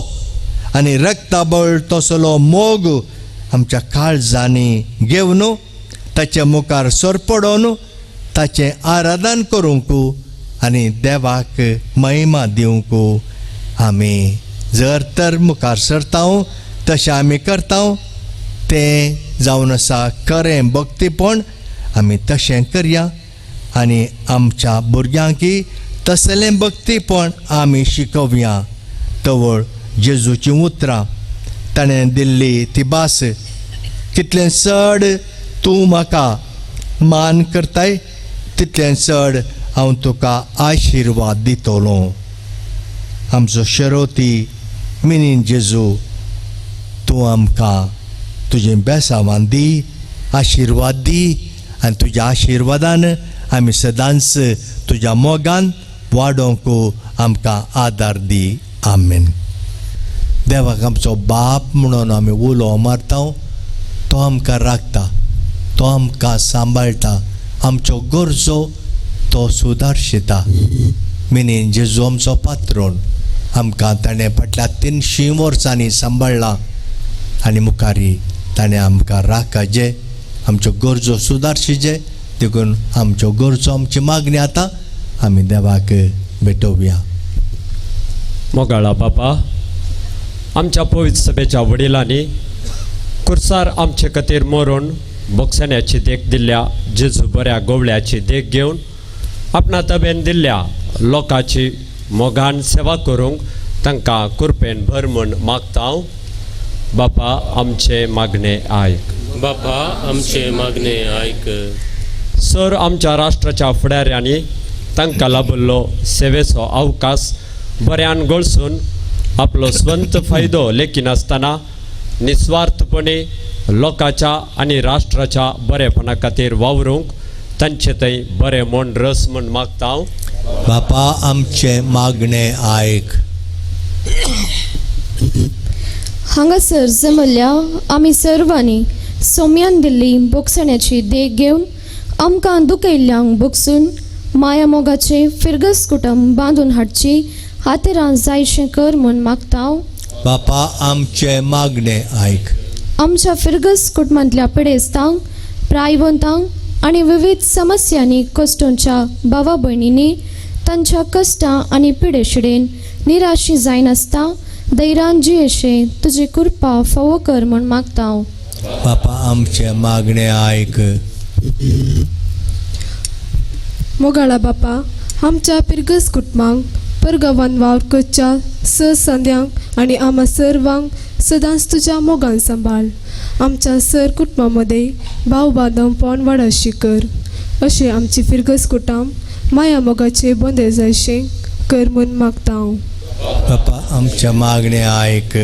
आनी रक्ताबळ तसलो मोग आमच्या काळजांनी घेवन ताच्या मुखार सरपडोन ताचें आराधन करूंक आनी देवाक महिमा दिवंक आमी जर तर मुखार सरता तशें आमी करता तें जावन आसा खरें भक्तीपण. आमी तशें करया आनी आमच्या भुरग्यांकी तसलें भक्तीपण आमी शिकोवया. तवळ जेजूचीं उतरां ताणें दिल्ली ती भास, कितलें चड तूं म्हाका मान करताय तितलें चड हांव तुका आशिर्वाद दितलो. आमचो शरोती मिनीन जेजू, तूं आमकां तुजें बेसावान दी, आशिर्वाद दी आनी तुज्या आशिर्वादान आमी सदांच तुज्या मोगान वाडोवंक आमकां आदार दी. आमेन. देवाक आमचो बाप म्हणून आमी उलो मारता, तो आमकां राखता, तो आमकां सांबाळटा, आमच्यो गरजो तो सुदारशिता. मिनीन जेजू आमचो पात्रोन आमकां ताणें फाटल्या 300 वर्सांनी सांबाळ्ळा आनी मुखारी ताणें आमकां राखाजे, आमच्यो गरजो सुदारशिजे. देखून आमच्यो गरजो आमची मागणी आतां आमी देवाक भेटोवया. मोगाळा बापा, आमच्या पवित्र सभेच्या वडिलांनी कुर्सार आमचे खातीर मरून बोगसण्याची देख दिल्ल्या जेजू बऱ्या गोवळ्याची देख घेवन आपणा तबेन दिल्ल्या लोकांची मोगान सेवा करूंक तांकां कुरपेन भर म्हूण मागता हांव. बापा आमचे मागणे आयक. बापा आमचे मागणे आयक. सर आमच्या राष्ट्राच्या फुडाऱ्यांनी तांकां लाभिल्लो सेवेचो अवकाश बऱ्यान गळसून आपलो स्वंत फायदो लेखिनासतना निस्वार्थपणे लोकांच्या आनी राष्ट्राच्या बरेपणा खातीर वावरूंक तांचे थंय बरें म्हूण रस म्हूण मागता हांव. बापा आमचे मागणे आयक. हांगासर जमल्ल्या आमी सर्वांनी सोम्यान दिल्ली बोगसण्याची देख घेवन आमकां दुखयल्ल्यांक बोगसून माया मोगाचें फिरगस कुटुंब बांदून हाडची हातेरां जायशें कर म्हूण मागता हांव. बापा आमचे मागणे आयक. आमच्या फिरगस कुटुंबांतल्या पिडेस्तांक, प्रायवंतांक आनी विविध समस्यांनी कश्टोंच्या भावा भयणींनी तांच्या कश्टां आनी पिडेशिडेन निराशी जायनासता दैरान जियेशें तुजी कृपा फावो कर म्हूण मागता हांव. बापा आमचे मागणे आयक. मोगाळा बापा, आमच्या पिरगस कुटुंबांक परगांवान वावर करच्या स संद्यांक आनी आमा सर्वांक सदांच तुज्या मोगान सांबाळ. आमच्या सर कुटुंबा मदें भाव बांदमपण वाडाशी कर. अशें आमची फिरगस कुटुंब माया मोगाचे बोंदे जायशें कर म्हूण मागता हांव. बापा आमच्या मागणे आयक.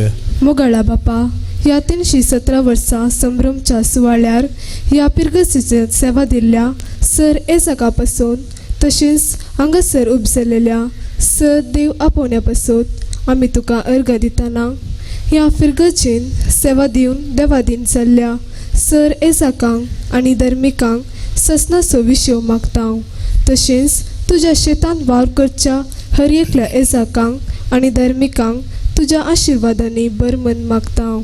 मोगाळा बापा, ह्या 317 वर्सां संभ्रमच्या सुवाळ्यार ह्या पिरगसीचे सेवा दिल्ल्या सर एजाका पासून तशेंच हांगासर उपजलेल्या सर देव आपोवण्या पासून आमी तुका अर्घ दितना ह्या फिरगजेन सेवा दिवन देवादीन जाल्ल्या सर एजाकांक आनी धर्मिकांक ससनाचो विशय मागता हांव. तशेंच तुज्या शेतांत वावर करच्या हर एकल्या एजाकांक आनी धर्मिकांक तुज्या आशिर्वादांनी बरमन मागता हांव.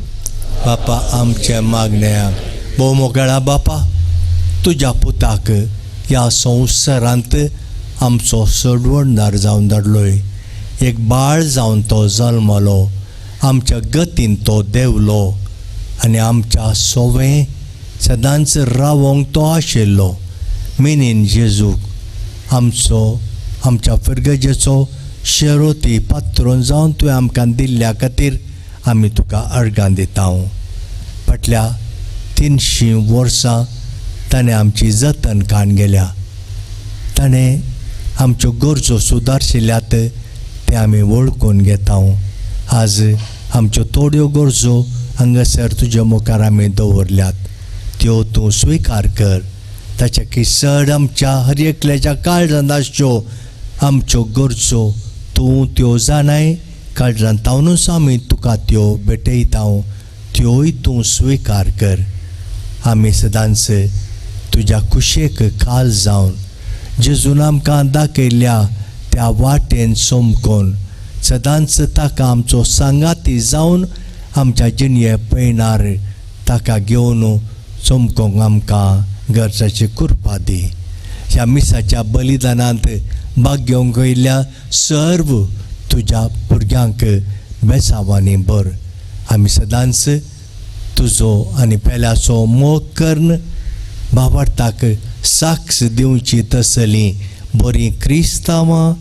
बापा आमच्या मागण्या भोव मोगाळा बापा, तुज्या पुताक ह्या संवसारांत आमचो सोडवणदार जावन धाडलोय. एक बाळ जावन तो जल्मलो, आमच्या गतीन तो देंवलो आनी आमच्या सोवें सदांच रावोंक तो आशिल्लो. मिनीन जेजूक आमचो आमच्या फिरगजेचो शेरोती पात्रोन जावन तुवें आमकां दिल्ल्या खातीर आमी तुका अर्गां दिता. फाटल्या 300 वर्सां ताणें आमची जतन काण गेल्या, ताणें आमच्यो गरजो सुदारशिल्ल्यात ते आमी वळखून घेता. आज आमच्यो थोड्यो गरजो हांगासर तुज्या मुखार आमी दवरल्यात, त्यो तूं स्विकार कर. ताच्या की चड आमच्या हर एकल्याच्या काळजांत आसच्यो आमच्यो गरजो तूं त्यो जाणाय. काळजांत तावनूच आमी तुका त्यो भेटयता, त्योय तूं स्विकार कर. आमी सदांच तुज्या कुशेक खाल जावन जेजून आमकां दाखयल्ल्या त्या वाटेन चमकोन सदांच ताका आमचो सांगाती जावन आमच्या जिणये पयणार ताका घेवन चमकोंक आमकां गरजाची कृपा दी. ह्या मिसाच्या बलिदानांत भाग घेवंक येयल्ल्या सर्व तुज्या भुरग्यांक बेसावांनी भर. आमी सदांच तुजो आनी पेल्याचो मोग करून भावार्थाक साक्ष दिवची तसली बरीं क्रिस्तांवां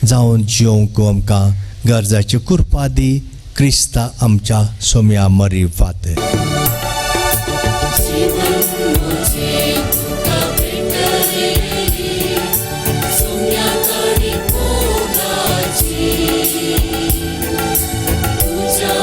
जावन जिवंक आमकां गरजाची कृपा दी. क्रिस्ता आमच्या सोम्या मरिफात. तुझ्या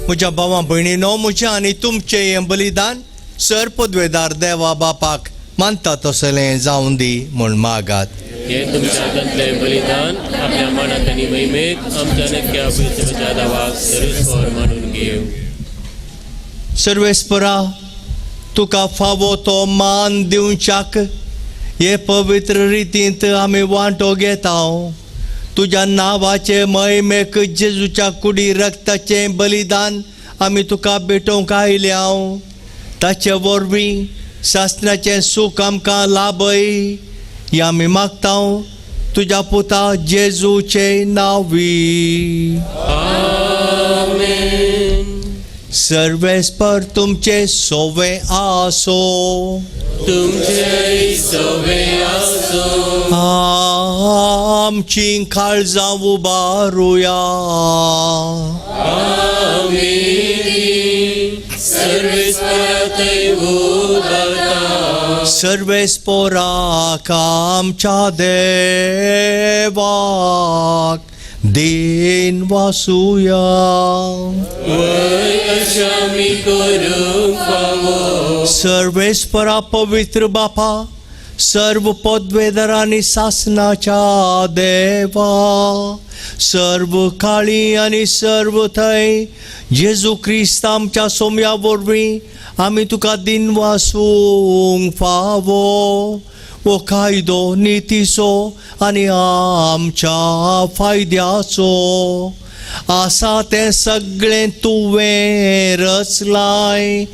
म्हज्या भावा भयणीनो, म्हज्या आनी तुमचें हें बलिदान सर पदवेदार देवा बापाक मानता तसलें जावन दी म्हूण मागात. हे तुमच्या हातांतलें बलिदान आपल्या मानात आनी महिमेक आमच्या नक्क्या पयसच्या दावाक सर्वेस्पर मानून घेव. सर्वेस्परा, तुका फावो तो मान दिवच्याक हे पवित्र रितींत आमी वांटो घेता. तुज्या नांवाचे महिमेक जेजूच्या कुडी रक्ताचें बलिदान आमी तुका भेटोवंक आयल्या. ताचे वरवीं सासणाचें सूख आमकां लाभय हें आमी मागता तुज्या पुता जेजूचे नांवी. आमेन. सर्वेस्पर तुमचे सोवे आसो. तुमचे सोवे आसो. आमची काळजां उबारुया. आमी सर्वेस्परा थंय उबारता. सर्वेस्पराक आमच्या देवाक then वासुया. वय अशें आमी करूंक फावो. सर्वेस्परा पवित्र बापा, सर्व पदवेदार आनी सासनाच्या देवा, सर्व काळी आनी सर्व थंय जेजू क्रिस्त आमच्या सोम्या वरवीं आमी तुका दिन वासूंक फावो. हो कायदो नितीचो आनी आमच्या फायद्याचो आसा तें सगळें तुवें रचलाय.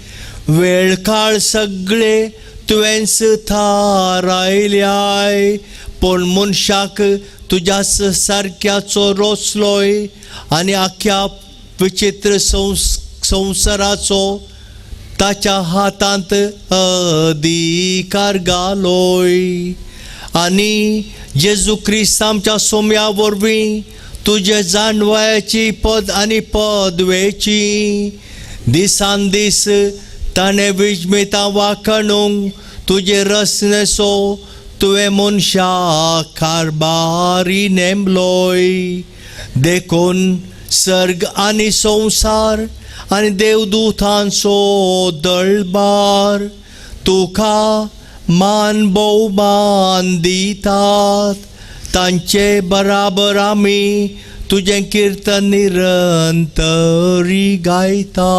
वेळ काळ सगळे तुवेंच थारायल्याय, पूण मनशाक तुज्या सारक्याचो रचलोय आनी आख्या विचित्र संवसाराचो ताच्या हातांत अधिकार घालोय. आनी जेजू क्रिस्त आमच्या सोम्या वरवीं तुजे जाणवायाची पद आनी पदवेची दिसान दीस ताणें विजमितां वाखणूंक तुजे रचनेचो तुवें मनशाक कारभारी नेमलोय. देखून सर्ग आनी संवसार आनी देवदूतांचो दळबार तुका मान भोवमान दितात. तांचे बराबर आमी तुजें किर्तन निरंतरी गायता.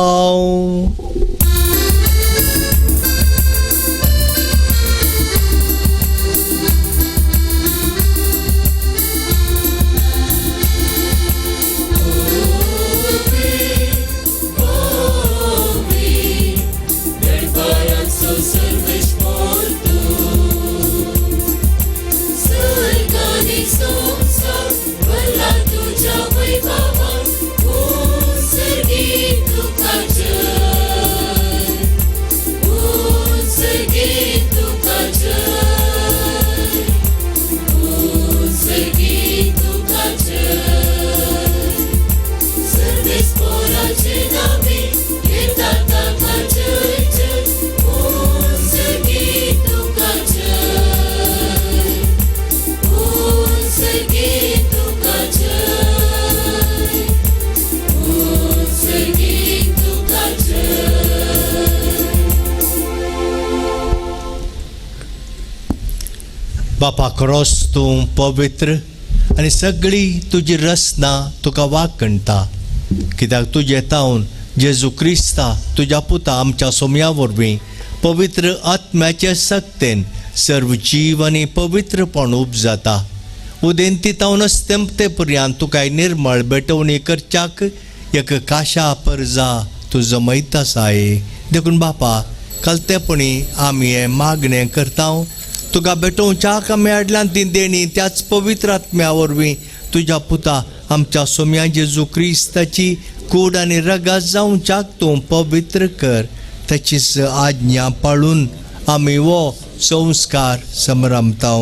बापा क्रोस तूं पवित्र आनी सगळी तुजी रचना तुका वाकणटा, कित्याक तुजें तावन जेजू क्रिस्ता तुज्या पुता आमच्या सोम्या वरवीं पवित्र आत्म्याचे सक्तेन सर्व जीव आनी पवित्रपण उपजाता. उदेंती तावन तेमते पर्यंत तुका निर्मळ भेटवणी करच्याक एक काशा परजा तूं जमयता आसाय. देखून बापा कलतेपणी आमी हें मागणें करता तुका भेटोवच्याक आमी हाडल्यान ती देणी त्याच पवित्र आत्म्या वरवीं तुज्या पुता आमच्या सोम्या जेजू क्रिस्ताची कूड आनी रगात जावच्याक तूं पवित्र कर. ताचीच आज्ञा पाळून आमी हो संस्कार समरमता.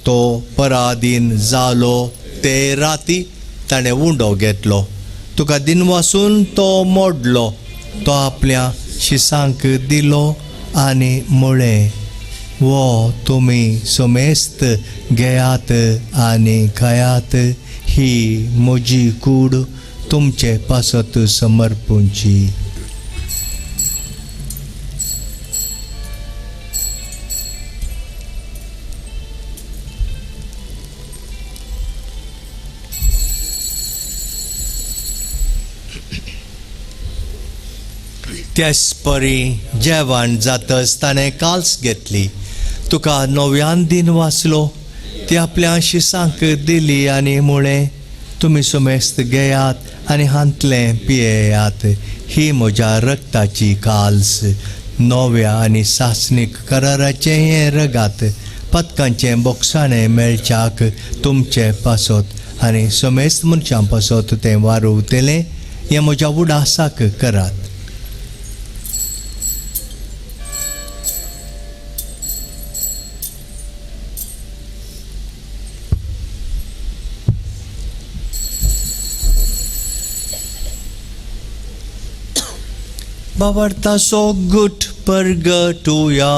तो पराधीन जालो ते राती ताणें उंडो घेतलो, तुका दिनवासून तो मोडलो, तो आपल्या शिसांक दिलो आनी म्हळें, वो तुमी समेस्त घेयात आनी खायात, ही म्हजी कूड तुमचे पासत समर्पूंची. त्याच परी जेवण जातच ताणें काल्स घेतली, तुका नव्यान दिन वाचलो, ती आपल्या शिसांक दिली आनी म्हळें, तुमी सुमेस्त घेयात आनी हांतलें पियेयात, ही म्हज्या रक्ताची काल्स, नव्या आनी सासणीक कराराचें हें रगात, पदकांचें बोक्साणें मेळच्याक तुमचे पासत आनी समेस्त मनशां पासत तें वारवतलें, हें म्हज्या उडासाक करात. बाबर्ताचो गुट परगटुया.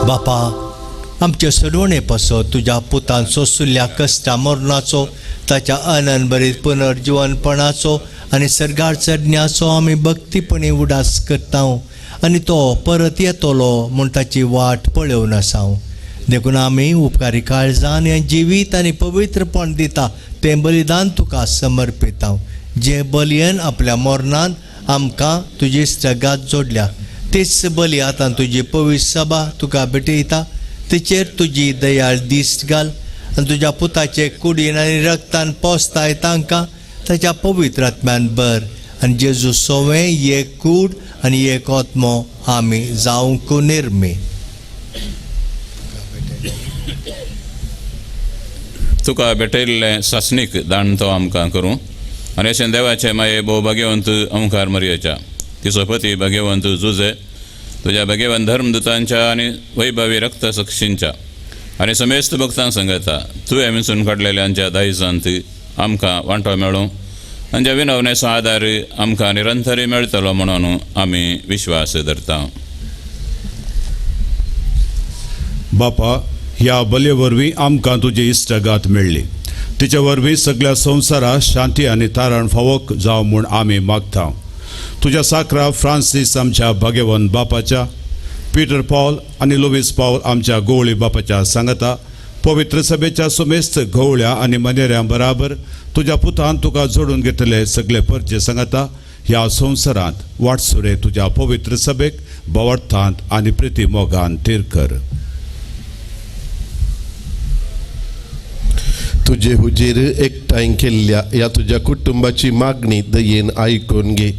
बापा, आमचे सडवणे पासत तुज्या पुतान सोंसुल्ल्या कश्टा मरणाचो, ताच्या अनंतभरीत पुनर्जिवनपणाचो आनी सर्गार चडण्याचो आमी भक्तीपणी उडास करता आनी तो परत येतलो म्हूण ताची वाट पळोवन आसा. देखून आमी उपकारी काळजान हें जिवीत आनी पवित्रपण दिता तें बलिदान तुका समर्पिता, जें बलयन आपल्या मरणान आमकां तुजी जगात जोडल्या, तीच बली आतां तुजी पवित्र सभा तुका भेटयता, तिचेर तुजी दयाळ दिश्ट घाल आनी तुज्या पुताचे कुडीन आनी रक्तान पोसताय तांकां ताच्या पवित्र आत्म्यान भर आनी जेजू सोवें एक कूड आनी एक आत्मो आमी जावंक निर्मी. तुका भेटयल्लें सासणीक दान तो आमकां करूं आनी अशें देवाचें माये भोव भाग्यवंत ओंकार मरियेच्या तिचो पती भाग्यवंत जुजे तुज्या भाग्यवंत धर्मदूतांच्या आनी वैभवी रक्त सक्षींच्या आनी समेस्त भक्तांक सांगता तुवें विंचून काडलेल्यांच्या दायजांत आमकां वांटो मेळूं आनी ज्या विनवणेचो आदार आमकां निरंतरी मेळटलो म्हणून आमी विश्वास धरता. बापा, ह्या बलये वरवीं आमकां तुजी इश्टागात मेळ्ळी, तिचे वरवीं सगळ्या संवसाराक शांती आनी तारण फावोक जावं म्हूण आमी मागता. तुज्या साकरा फ्रांसीस आमच्या भाग्यवंत बापाच्या, पीटर पावल आनी लुवीस पावल आमच्या गोवळी बापाच्या सांगता, पवित्र सभेच्या सुमेस्त गवळ्या आनी मनेऱ्यां बराबर तुज्या पुतान तुका जोडून घेतले सगळे परचे सांगता ह्या संवसारांत वाटसुरे तुज्या पवित्र सभेक बोवार्थांत आनी प्रिती मोगान थीर कर. तुजे हुजीर एकठांय केल्ल्या ह्या तुज्या कुटुंबाची मागणी दयेन आयकून घे.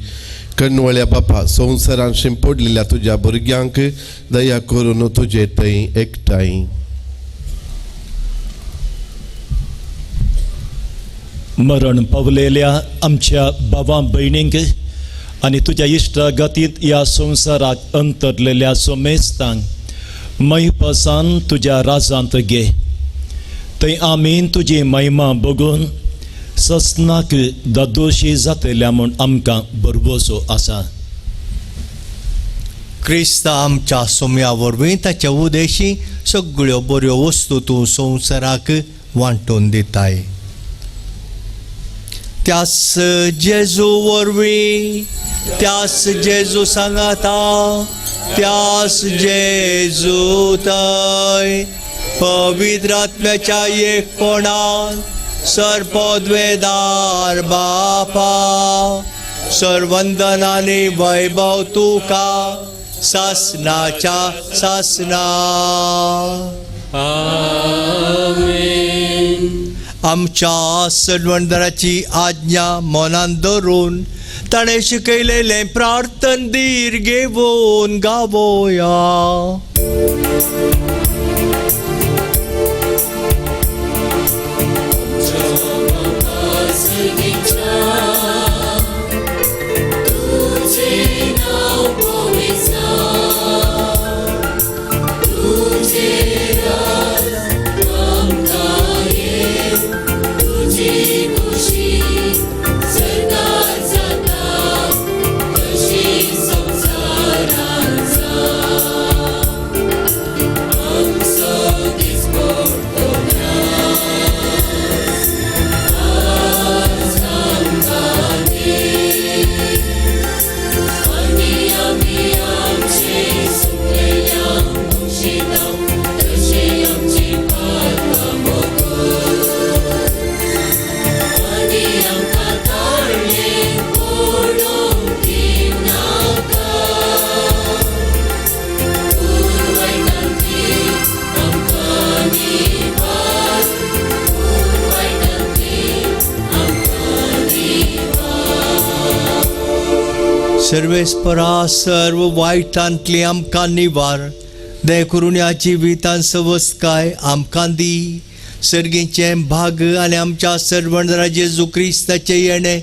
कणवळ्या बापा, संवसारान शिंपडलेल्या तुज्या भुरग्यांक दया करून तुजे थंय एकठांय. मरण पावलेल्या आमच्या भावा भयणींक आनी तुज्या इश्टागतींत ह्या संवसाराक अंतरलेल्या सोमेस्तांक मैपासान तुज्या राजांत घे, थंय आमी तुजी महिमा बघून ससनाक दादोशी जातल्या म्हूण आमकां भरवसो आसा. क्रिस्त आमच्या सोम्या वरवीं ताच्या उदेशी सगळ्यो बऱ्यो वस्तू तूं संवसाराक वांटून दिताय. त्यास जेजू वरवीं, त्यास जेजू सांगाता, त्यास जेजू थंय पवित्र आत्म्याच्या एकपणान सर्पद्वेदार बापा सर्वंदनानी वैभव तुका सासनाच्या सासना. आमेन. आमच्या सडवणदाराची आज्ञा मनान धरून ताणें शिकयलेलें प्रार्थन धीर घेवन गावोया. सर्वेस्परा सर्व वायटांतली आमकां निवार दया करून ह्या जिवितान सवस्काय आमकां दी. सर्गीचें भाग आनी आमच्या सर्वणरा जेजू क्रिस्ताचें येणें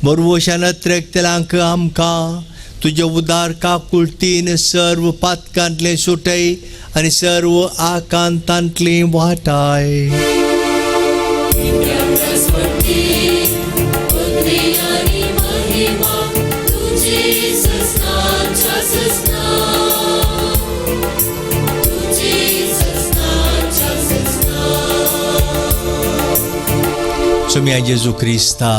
बरवशान अत्रेकतल्यांक आमकां तुजे उदार काकुळतीन सर्व पातकांतलें सुटय आनी सर्व आकांतांतली वाटाय. सोम्या जेजू क्रिस्ता,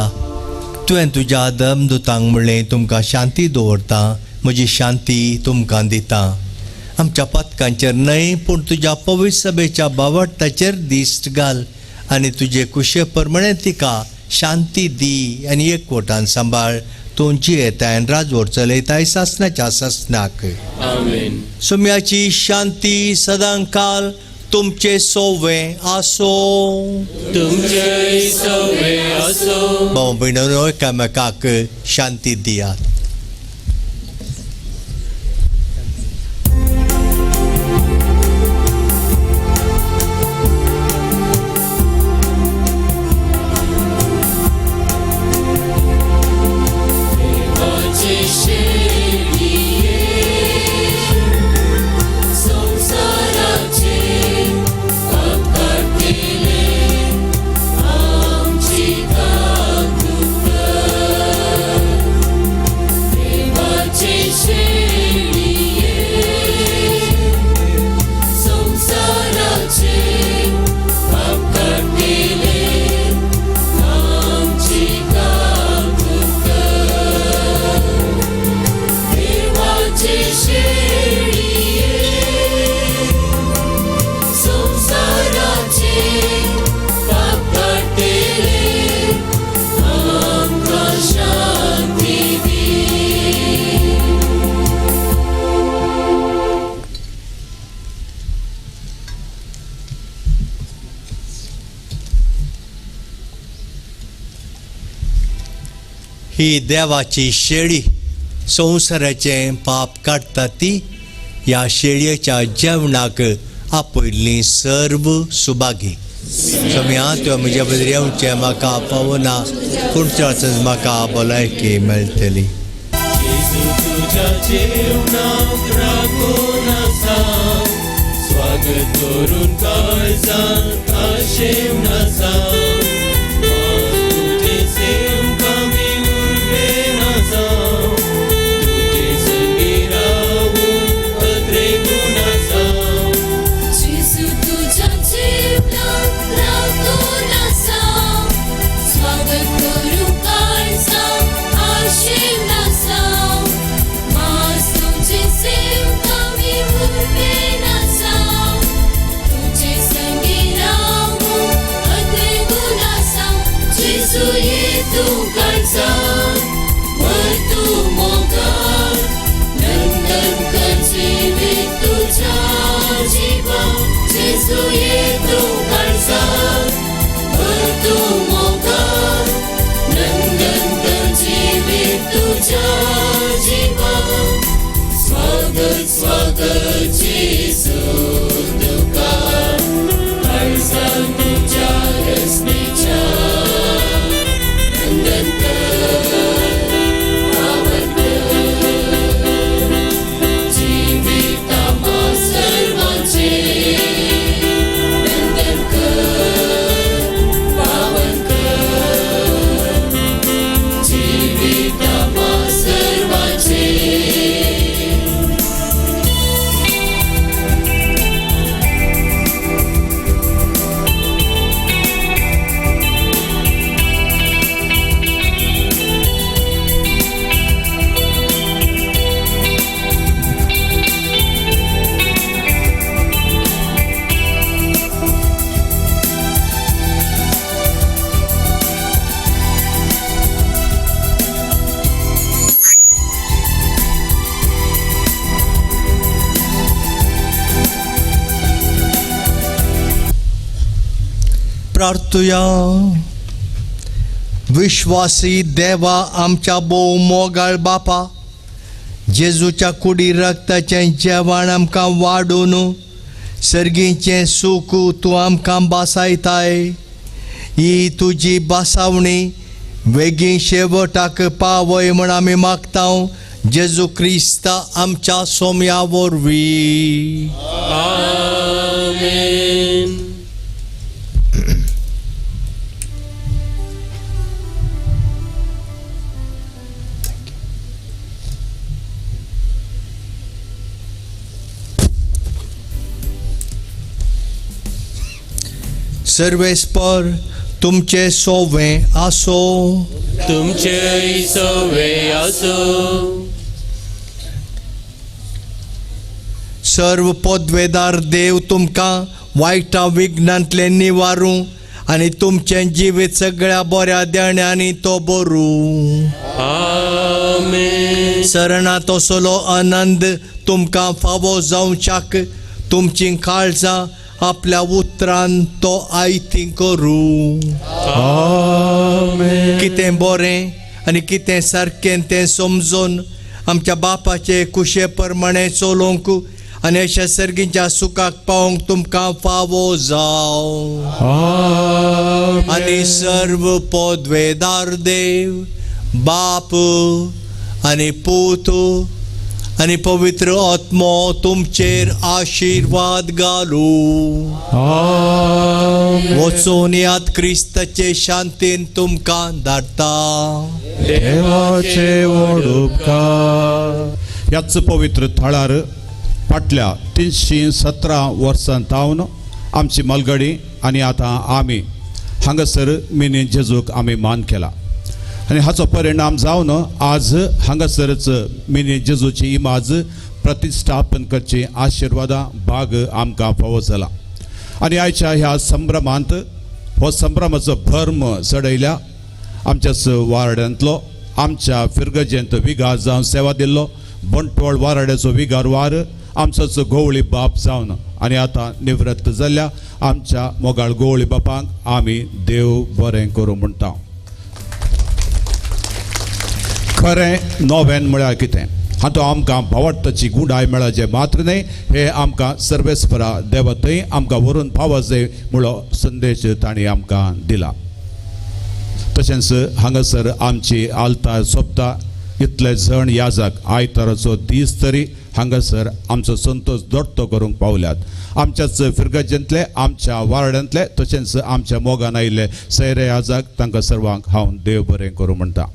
तुवें तुज्या आदम दुतांक म्हणलें तुमकां शांती दवरता, म्हजी शांती तुमकां दिता. आमच्या पातकांचेर न्हय पूण तुज्या पवित्र सभेच्या बावडताचेर दिश्ट घाल आनी तुजे कुशे प्रमाणे तिका शांती दी आनी एकवटान सांबाळ. तूं जियेताय आनी राजवट चलयताय सासणाच्या सासणाक. आमेन. सोम्याची शांती सदांकाल तुमचे सोवे आसो. तुमचे सोवे आसो. भाव भयणींनो, एकामेकाक शांती दियात. ही देवाची शेळी संवसाराचें पाप काडटा ती ह्या शेळयेच्या जेवणाक आपयल्ली सर्व सुभागी. सोम्या, तुवें म्हज्या बद्दल येवचें म्हाका पावना, पूण चर्चेंत म्हाका भलायकी मेळटली. स्वागत करून काळजांत आशेवन आसा. तुझे संगी राहूं अद्रे गुण. तुझ्या जिवा स्वागत स्वागत जेजू तुका काळजान तुझ्या रचनेच्या नंदन कर पावन कर जिविता मा सर्वांचे नंदन कर पावन कर जिविता मा सर्वांचे. प्रार्थुया. विश्वासी देवा आमच्या भोव मोगाळ बापा, जेजूच्या कुडी रक्ताचें जेवण आमकां वाडून सर्गीचें सूख तूं आमकां बासायताय. ही तुजी बासावणी वेगीं शेवटाक पावय म्हण आमी मागता जेजू क्रिस्ता आमच्या सोम्या वरवीं. आमेन. सर्वेस्पर तुमचे सोवे आसो. तुमचे सोवे आसो. सर्व पदवेदार देव तुमकां वायटा विघ्नांतले निवारूं आनी तुमचें जिवीत सगळ्या बऱ्या देण्यांनी तो बरूं. आमेन. सरणांत असलो आनंद तुमकां फावो जावच्याक तुमचीं काळजां आपल्या उतरान तो आयती करूं. कितें बरें आनी कितें सारकें तें समजून आमच्या बापाचे कुशे प्रमाणे चलोवंक आनी अशा सर्गीच्या सुखाक पावोवंक तुमकां फावो जावं. आनी सर्व पदवेदार देव बाप आनी पूत आनी पवित्र आत्मो तुमचेर आशिर्वाद घालूं. वचून याद क्रिस्ताचे शांतीन तुमकां धाडटा. देवाचे व्हड उपकार. ह्याच पवित्र थळार फाटल्या 317 वर्सां तावन आमची मालगडी आनी आतां आमी हांगासर मिनी जेजूक आमी मान केला आनी हाचो परिणाम जावन आज हांगासरच मिनी जेजूची इमाज प्रतिश्ठापन करची आशिर्वादां भाग आमकां फावो जाला. आनी आयच्या ह्या संभ्रमांत हो संभ्रमाचो भर्म चडयल्या आमच्याच वार्डांतलो आमच्या फिरगजेंत विगार जावन सेवा दिल्लो बंटवाळ वाराड्याचो विगार वार आमचोच गोवळी बाप जावन आनी आतां निवृत्त जाल्ल्या आमच्या मोगाळ गोवळी बापांक आमी देव बरें करूं म्हणटा. खरें नोवेन म्हळ्यार कितें हातूंत आमकां भावार्थाची गुणाय मेळाचें मात्र न्हय, हे आमकां सर्वेस्परा देवा थंय आमकां व्हरून पावत जाय म्हणलो संदेश तांणी आमकां दिला. तशेंच हांगासर आमची आलतार सोंपता इतले जण याजाक आयताराचो दीस तरी हांगासर आमचो संतोश दोट्टो करूंक पावल्यात. आमच्याच फिरगजेंतले आमच्या वार्डांतले तशेंच आमच्या मोगान आयिल्ले सैरे याजाक तांकां सर्वांक हांव देव बरें करूं म्हणटा.